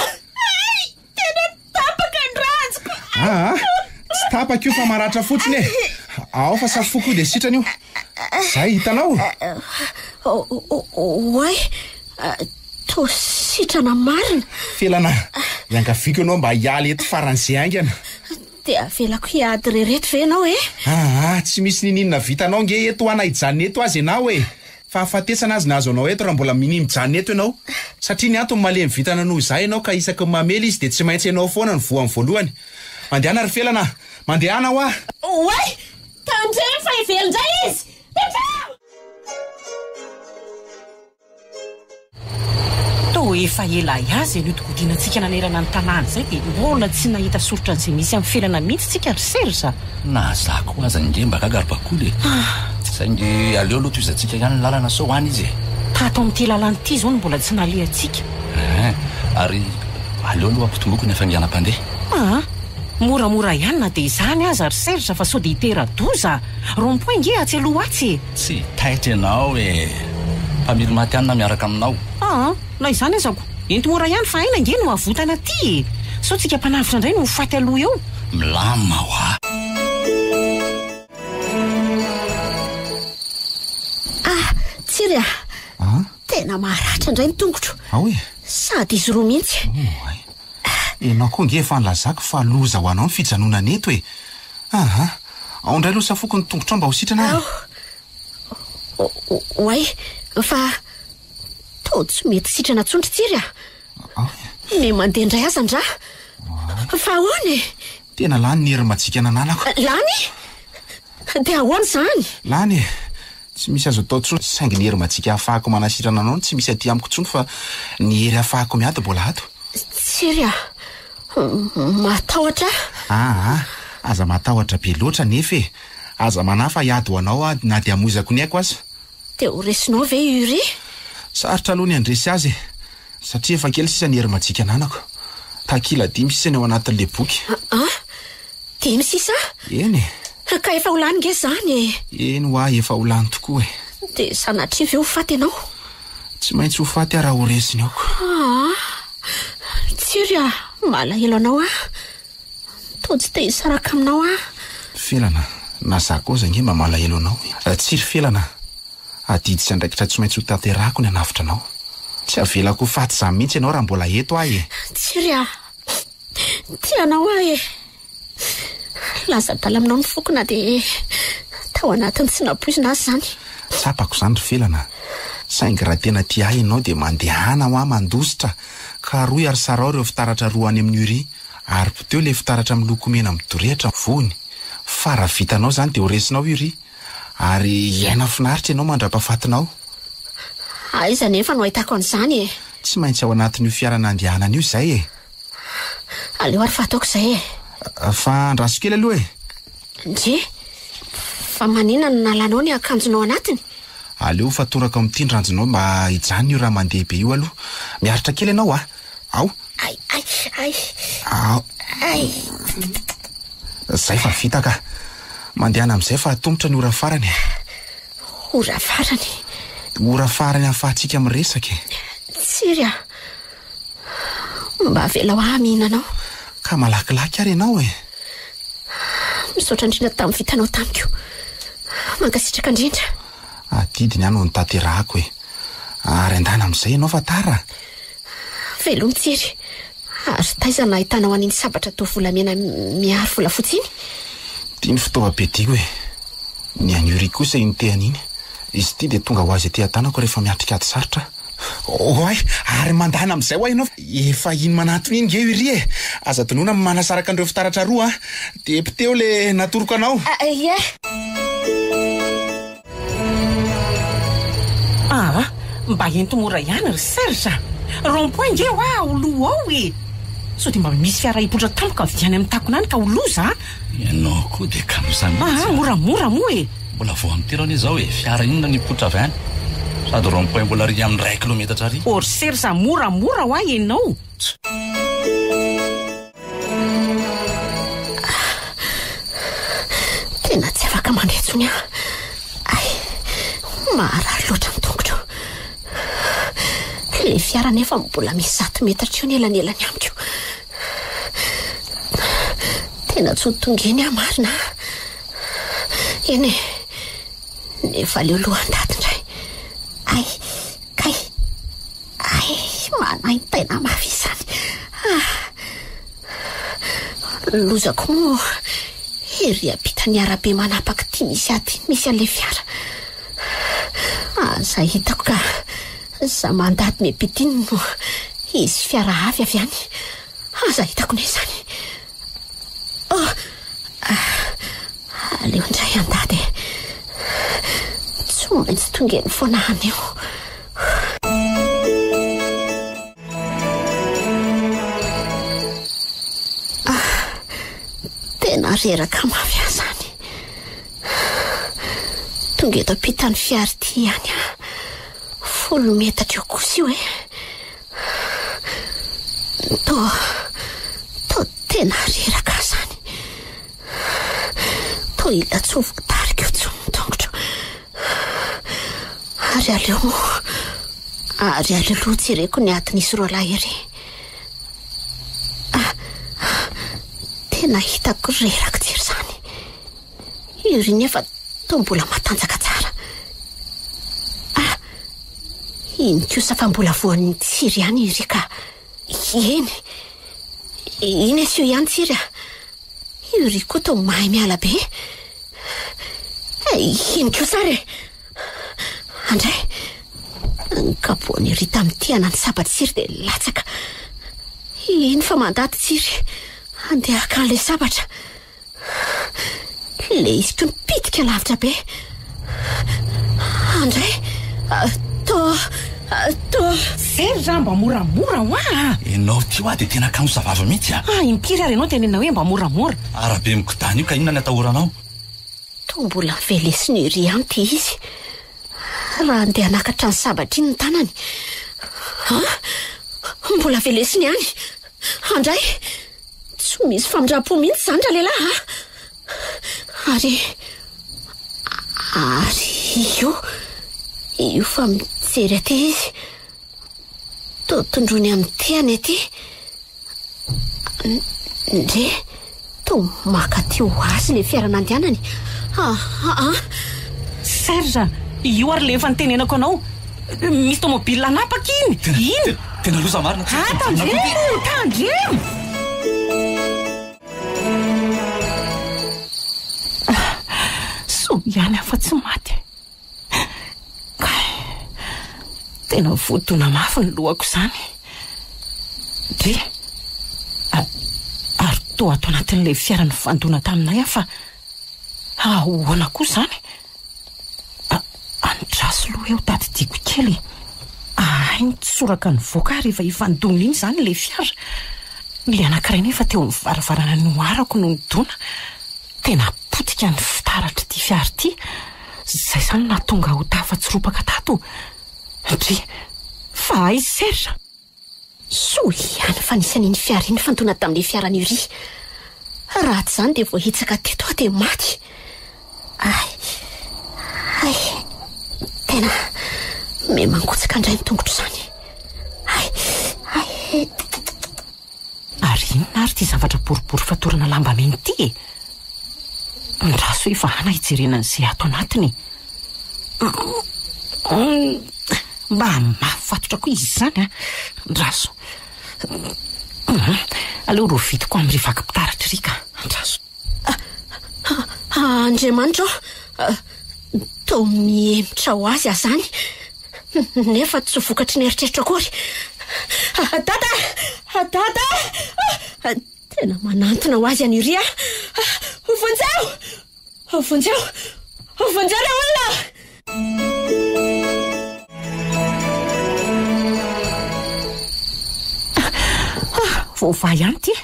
Ay! Tena tapaka ny ranjoko! Aa! Tsy tapaka io fa maratra fotsiny e! Ao fa safoko io dia sitrana io. Izay, hitanao? Oay! Toa sitrana marina. Felana, iangaviako ianao mba hiala eto faran'izay haingana. Dia avelako hiady irery eto ve ianao e? Aa, tsy misy niniana vitanao ange eto hoa na hijanona eto aza ianao e! Fahafatesana aza no azo anao eto raha mbola minia mijanona eto ianao. Satria ny antony malemy vintana noho izaho ianao ka isaky ny mamely izy dia tsy maintsy ianao foana no voany voalohany. Mandehana ry Felana a! Mandehana hoa! Oay! Tandremo fa hively indray izy! Petraho! Toa efa ela ihany izay nihodinkodinantsika nanerana ny tanàna izay dia mbola tsy nahita soritra an'izay misy amin'ny felana mihitsy tsika ry Serge a! Na za koa aza ange mba gaga ry Bakoly e! Saingy aleo aloha tohizantsika ihany ny lalana sao any izy e! Tato amin'ity lalana ity izao no mbola tsy nalehantsika. Eeh! Ary aleo aloha ampitomboiko ny hafainganam-pandeha. Aa! Moramora ihany na dia izany aza ry Serge fa sao dia hitera-doza. Rond point nge atsy aloha atsy e! Tsy taitra ianao e! Mpamily matihanina miaraka aminao. Aa, na izany aza ko, ento mora ihany fa aina nge no avotana aty e! Sao tsika mpanavotra indray no ho faty aloha eo. Milamina hoa! Ah, Tsiry a! Ah? Tena maratra indray ny tongotro. Ao e! Sady izy roa mihitsy. Oay. Ianao koa ange efa nilazako fa loza ho anao ny fijanonana eto e! Aha! Ao indray aloha safoko ny tongotrao mba ho sitrana ary. Ao. Oay, fa toa tsy mety sitrana intsony ry Tsiry a! Ao e. Ny mandeha indray aza ndra. Fa ahoana e? Tena lany ny hery majika nananako. Lany? Dia ahoana izany? Lany e! Tsy misy azo atao intsony saingy ny hery majika ahafahako manasitrana anao no tsy misy aty amiko intsony fa ny hery ahafahako miady mbola ato. Tsiry a! Matahotra aho. Aa! Aza matahotra be loatra anefa e! Aza manahy fa hiady ho anao aho na dia hamoizako ny aiko aza. Dia ho resinao ve i Uri? Sarotra aloha ny handresy azy e! Satria efa kely sisa ny hery majika ananako. Takila dimy sisa ny ao anatin'ilay boky. Aa! Dimy sisa? Eny e! Ka efa ho lany nge izany e! Eny hoa, efa ho lany tokoa e! Dia sanatria ve ho faty ianao? Tsy maintsy ho faty aho raha ho resiny aoko. Aa! Tsiry a! Malahelo anao aho. Toa tsy te hisaraka aminao aho. Felana, na za koa aza ange mba malahelo anao e. Tsiry Felana, adidy sy andraikitra tsy maintsy ho tanterahako ny hanavotra anao. Tsy avelako ho faty izany mihitsy ianao raha mbola eto aho e! Tsiry a! Tia anao aho e! Lasa adala aminao ny foko na dia tao anatin'ny tsy nampoizina aza izany. Tsapako izany ry Felana a! Saingy raha tena tia ahy ianao dia mandehana hoa mandositra, karohy ary sarao ireo fitaratra roa any amin'ny Uri, ary poteho ilay fitaratra miloko mena midorehitra ny vohony, fa raha vitanao izany dia ho resinao Uri, ary hiaina finaritra ianao mandra-pahafatinao. Aiza anefa no ahitako an'izany e? Tsy maintsy ao anatin'io fiara nandehanana io izay e! Aleo ary fa ataoko izay e! Fa andraso kely aloha e! Ndry! Fa maninona no nalanao ny akanjonao anatiny? Aleo fa toraka ao amin'ity ny ranjonao mba hijanona io raha mandeha be io aloha. Miaritra kely ianao a! Ao! Ay, ay, ay! Ao! Ay! Izay fa vita ka! Mandehana amin'izay fa atomotra ny ora farany e! Ora farany? Ora farany ahafahantsika miresaka e! Tsiry a! Mba avelao ahy mihinana ao. Ka malakilaky ary ianao e! Misaotra indrindra tamin'ny vitanao tamiko. Mankasitraka indrindra. Adidy ny ahy no notanterahako e! Ary andana amin'izay ianao fa tara. Veloma Tsiry. Ary taiza no nahitanao an'iny sabatra toa volamena miharo volafotsy iny? Ity ny fitaovam-piadiako e! Ny an'i Yuri kosa iny tehany iny. Izy ity dia tonga ho azy ety an-tanako rehefa miatrika ady sarotra aho. Oay! Ary mandana amin'izay hoa ianao fa efa iny manantona iny nge Yuri e! Aza adinoina ny manasaraka an'ireo fitaratra roa a! Dia poteho le natoroko anao. Ie! Aa! Mba ento mora ihany ry Serge a! Rond point nge hoa ao loha ao e! Sao dia mba misy fiara hipoitra tampoka avy any amin'ny takona any ka ho loza a! Ianao koa dia kamo zany mihitsy a! Moramora moa e! Mbola vao amin'ny telo anie izao e! Fiara inona no hipoitra avy any? Sady rond point mbola ary amin'ny iray kilometatra ary. Ô ry Serge a! Moramora hoa ianao! Tena tsy afaka mandeha intsony aho. Ay, maharary loatra ny tongotro. Ilay fiara nefa mbola misy zato metatra eo ny elanelany amiko. Tena tsy ho tonga eny aho marina. Eny e, nefa aleo aloha handady indray. Ay, kay. Ay, manaintaina mafy izany. Ah. Lozako moa ery ampitan'ny arabe manapaka ity misy ahy ity misy an'ilay fiara. Aza hitako ka za mandady miampita iny no hisy fiara avy avy any. Aza hitako ne izany. Oh. Ah, aleo indray handady e. Tsy maintsy tonga eny foana anio. Ah, tena reraka mafy aho izany. Tonga eto ampitan'ny fiara ity ihany aho. 10 metatra eo kosa io e. Toa, toa tena reraka aho izany. Toa hila tsy ho voatarika eo intsony ny tongotro. Ary aleo moa, ary aleo aloha jereko ny atin'izy roalahy ery. Ah, tena hitako reraka tsiry izany. Iry nefa toa mbola matanjaka tsara. Ah, iny kosa fa mbola voan'ny tsiry ihany iry ka. Eny, iny asio ihany tsiry a. Iry koa toa mahay miala be. Iny kosa ary e. Andray, nikapohan'i Iry tamin'ny tehana ny saba-tsiry dia latsaka. Iny fa mandady tsiry, handeha haka an'ilay sabatra. Ilay izy koa mipitika lavitra be. Andray, toa, toa. Serge a, mba moramora hoa a! Ianao ity hoa dia tena kamo zavavy mihitsy a! Ah, impiry ary ianao tenenina hoe mba moramora? Arabe migodàna io ka inona ny atahoranao? Toa mbola velesiny ery ihany ity izy. Raha handeha hanakatra ny sabatra iny ny tanany. An! Mbola velesiny ihany. Andray! Tsy misy famindram-po mihitsy izany ralehilahy a! Ary. Ary io. Io fa mijery aty izy. Toa tondroiny amin'ny tehany aty. Ndre, toa maka aty ho azy ilay fiara nandehanany. Ah, ah. Serge, io ary ilay efa nitenenako anao. Misy tomobile hanapaka iny. Iny. Tena loza marina. Ah, tandremo, tandremo. Soa ihany aho fa tsy maty. Kay, tena voadona mafy ny lohako izany. Dre, ary toa ato anatin'ilay fiara nifandona taminay aho fa ahoana koa izany? Andraso aloha eo tadidiako kely e. Ahay nitsoraka nivoaka aho rehefa hifandona iny izany ilay fiara. Ilay anankiray nefa teo amin'ny varavarana noharako no nidona. Tena potika ny fitaratr'ity fiara ity. Izay izany no nahatonga ho tafatsiropaka tato. Ndry, fa aiza Serge? Soa ihany fa nisy an'iny fiara iny nifandona tamin'ilay fiaran'i Uri. Raha tsy izany dia voahitsaka teto aho dia maty. Ay, ay, tena miha mangotsaka indray ny tongotro izany. Ay, ay. Ary inona ary ity zavatra boribory fatorana lamba mena ity e? Andraso hoe vahana hijerena an'izay ato anatiny e. Mba mafy fatotra koa izy izany a. Andraso. Aleo rovitina amin'ireo vakim-pitaratra iry ka. Andraso. Andriamanitra ô! Toa mihemotra ho azy aho izany, nefa tsy vokatry ny eritreritro akory. Dada! Dada! Tena manantona ho azy an'i Uri aho. Vonjeo! Vonjeo! Vonjeo re olona! Voavaha ihany ity.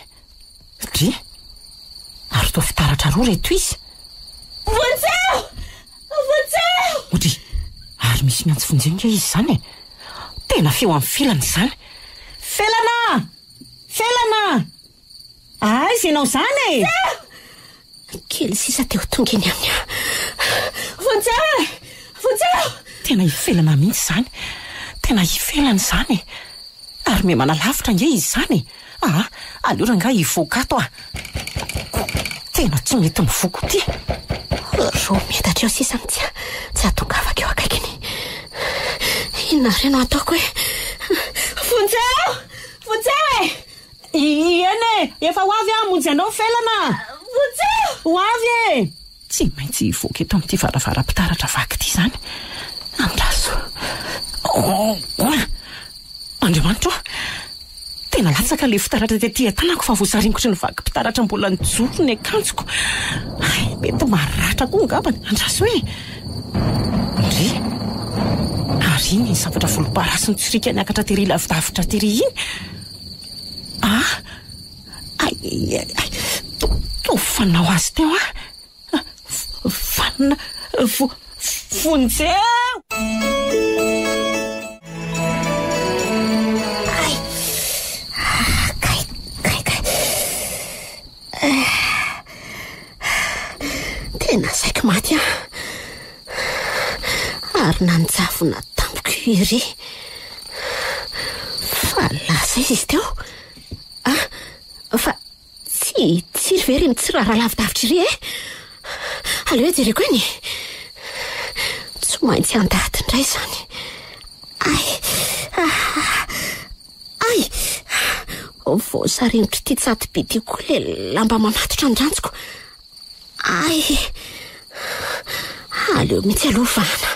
Dry! Ary toa fitaratra roa ireto izy. Vonjeo! Vonjeo! Odry! Ary misy miantso vonjeo ange izy izany e! Tena feo amin'ny felana izany. Felana! Felana! Aiza ianao izany e? Kely sisa dia ho tonga eny aminy aho. Vonjeo e! Vonjeo! Tena ifelana mihitsy izany. Tena ifelana izany e! Ary miha manalavitra ange izy izany e! Aa, aleo rangahy hivoaka ato ah! Tena tsy mety mivoaka ity. 2 metatra eo sisa no tsy tsy hahatongavako eo akaikiny. Inona re no hataoko e? Vonjeo! Vonjeo e! Eny e! Efa ho avy aho hamonjy anao Felana! Vonjeo! Ho avy e! Tsy maintsy hivoaka eto amin'ity varavaram-pitaratra vaky ity izany. Andraso. Andriamanitra ô! Tena latsaka ilay fitaratra tety an-tanako fa voasaringotry ny vakim-pitaratra mbola nijoro ny akanjoko. Hay, mety maratra koa angambany. Andraso e! Ndry! Ary iny zavatra volomparasy nitsiriaka niakatra tery lavidavitra tery iny? Ah! Ay, ay, ay, to fanao azy teo ah! Vanona, vo, vonjeo! Ay! Ah, kay, kay, kay. Tena Saiky maty aho. Ary nanjavona tampoka ery. Fa lasa aiza izy teo? Ah, fa tsy hitsiry ve ry mitsirara lavidavitra iry e? Aleo jereko eny e. Tsy maintsy handady indray izany. Ay, ah, ay! Voasaringotr'ity tsato-by ity koa ilay lamba mamatotra ny ranjoko. Ay! Aleo mihitsy aloha vahana.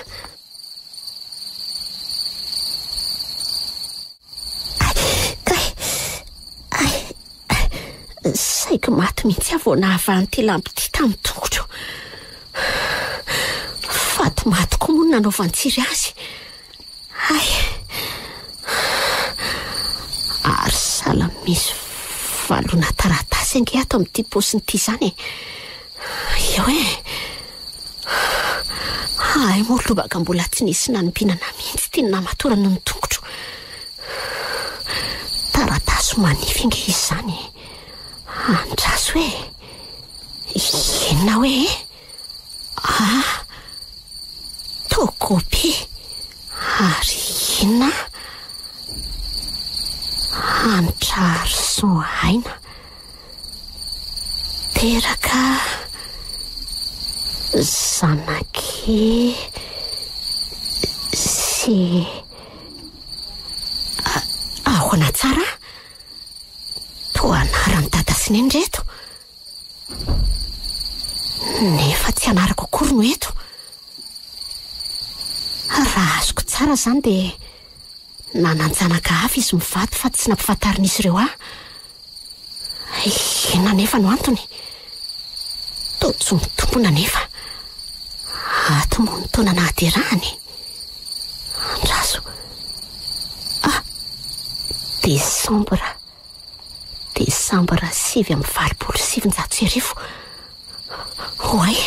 Ay! Kay! Ay! Saiky maty mihitsy aho vao nahavaha an'ity lamba ity tamin'ny tongotro. Faty maty koa moa no nanaovan-tsiry azy. Hay! Ary sahala misy valona taratasy ange ato amin'ity paosiny ity izany e. Eo e! Hay moa lobaka mbola tsy nisy nanompinana mihitsy ity namatorana ny tongotro. Taratasy manify ange izy izany e. Andraso e! Inona hoe e? Ah! Tokobe ary inona? Hanitra Arison Aina. Teraka zanak'i sy ahoana tsara? Toa anaran'i dada sy neny reto. Nefa tsy anarako akory no eto. Raha azoko tsara izany dia nanan-janaka hafa izy mivady fa tsy nampifantarin'izy ireo ahy. Inona anefa no antony? Toa tsy mitombina anefa. Ato moa ny taona nahaterahany. Andraso. Ah! Desambra. Desambra 1989. Oay!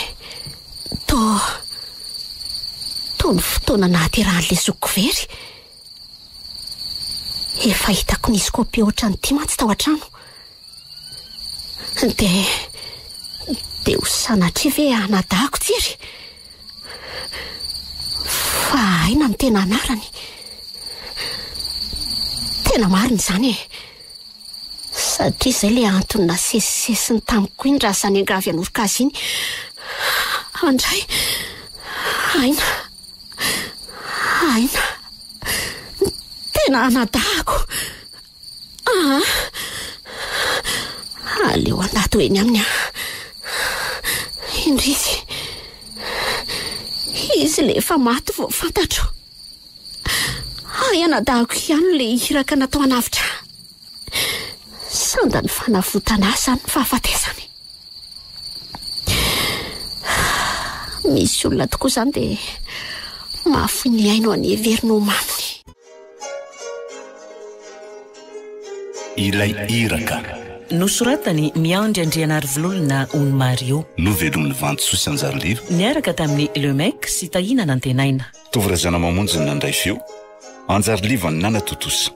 Toa. Toa ny fotoana nahaterahan'ilay zokiko very. Efa hitako nisy kopia ohatran'ity mantsy tao an-trano. Dia. Dia ho sanatria ve anadahako tsiry? Fa aina no tena anarany. Tena marina izany e. Satria izay ilay antony nasesisesiny tamiko iny raha izany angavy hanoroka azy iny. Andray. Aina. Aina. Tena anadahako. Aa! Aleo handady ho eny aminy aho. Indrisy. Izy ilay efa maty vao fantatro. Hay anadahiko ihany ilay iraka natao hanavotra ahy. Sandan'ny fanavotana ahy izany ny fahafatesany. Misy olona tokoa izany dia mahafoy ny ainy ho an'ny heveriny ho maminy. Ilay iraka. Nosoratan'i Miandry Andrianarivololona Ony Mario. Novelomin'i Vantosoa sy Anjariliva. Niaraka tamin'i Le Mec sy Tahiana Nantenaina. Tovo Razanamamonjy no nandray feo, Anjariliva no nanatontosa.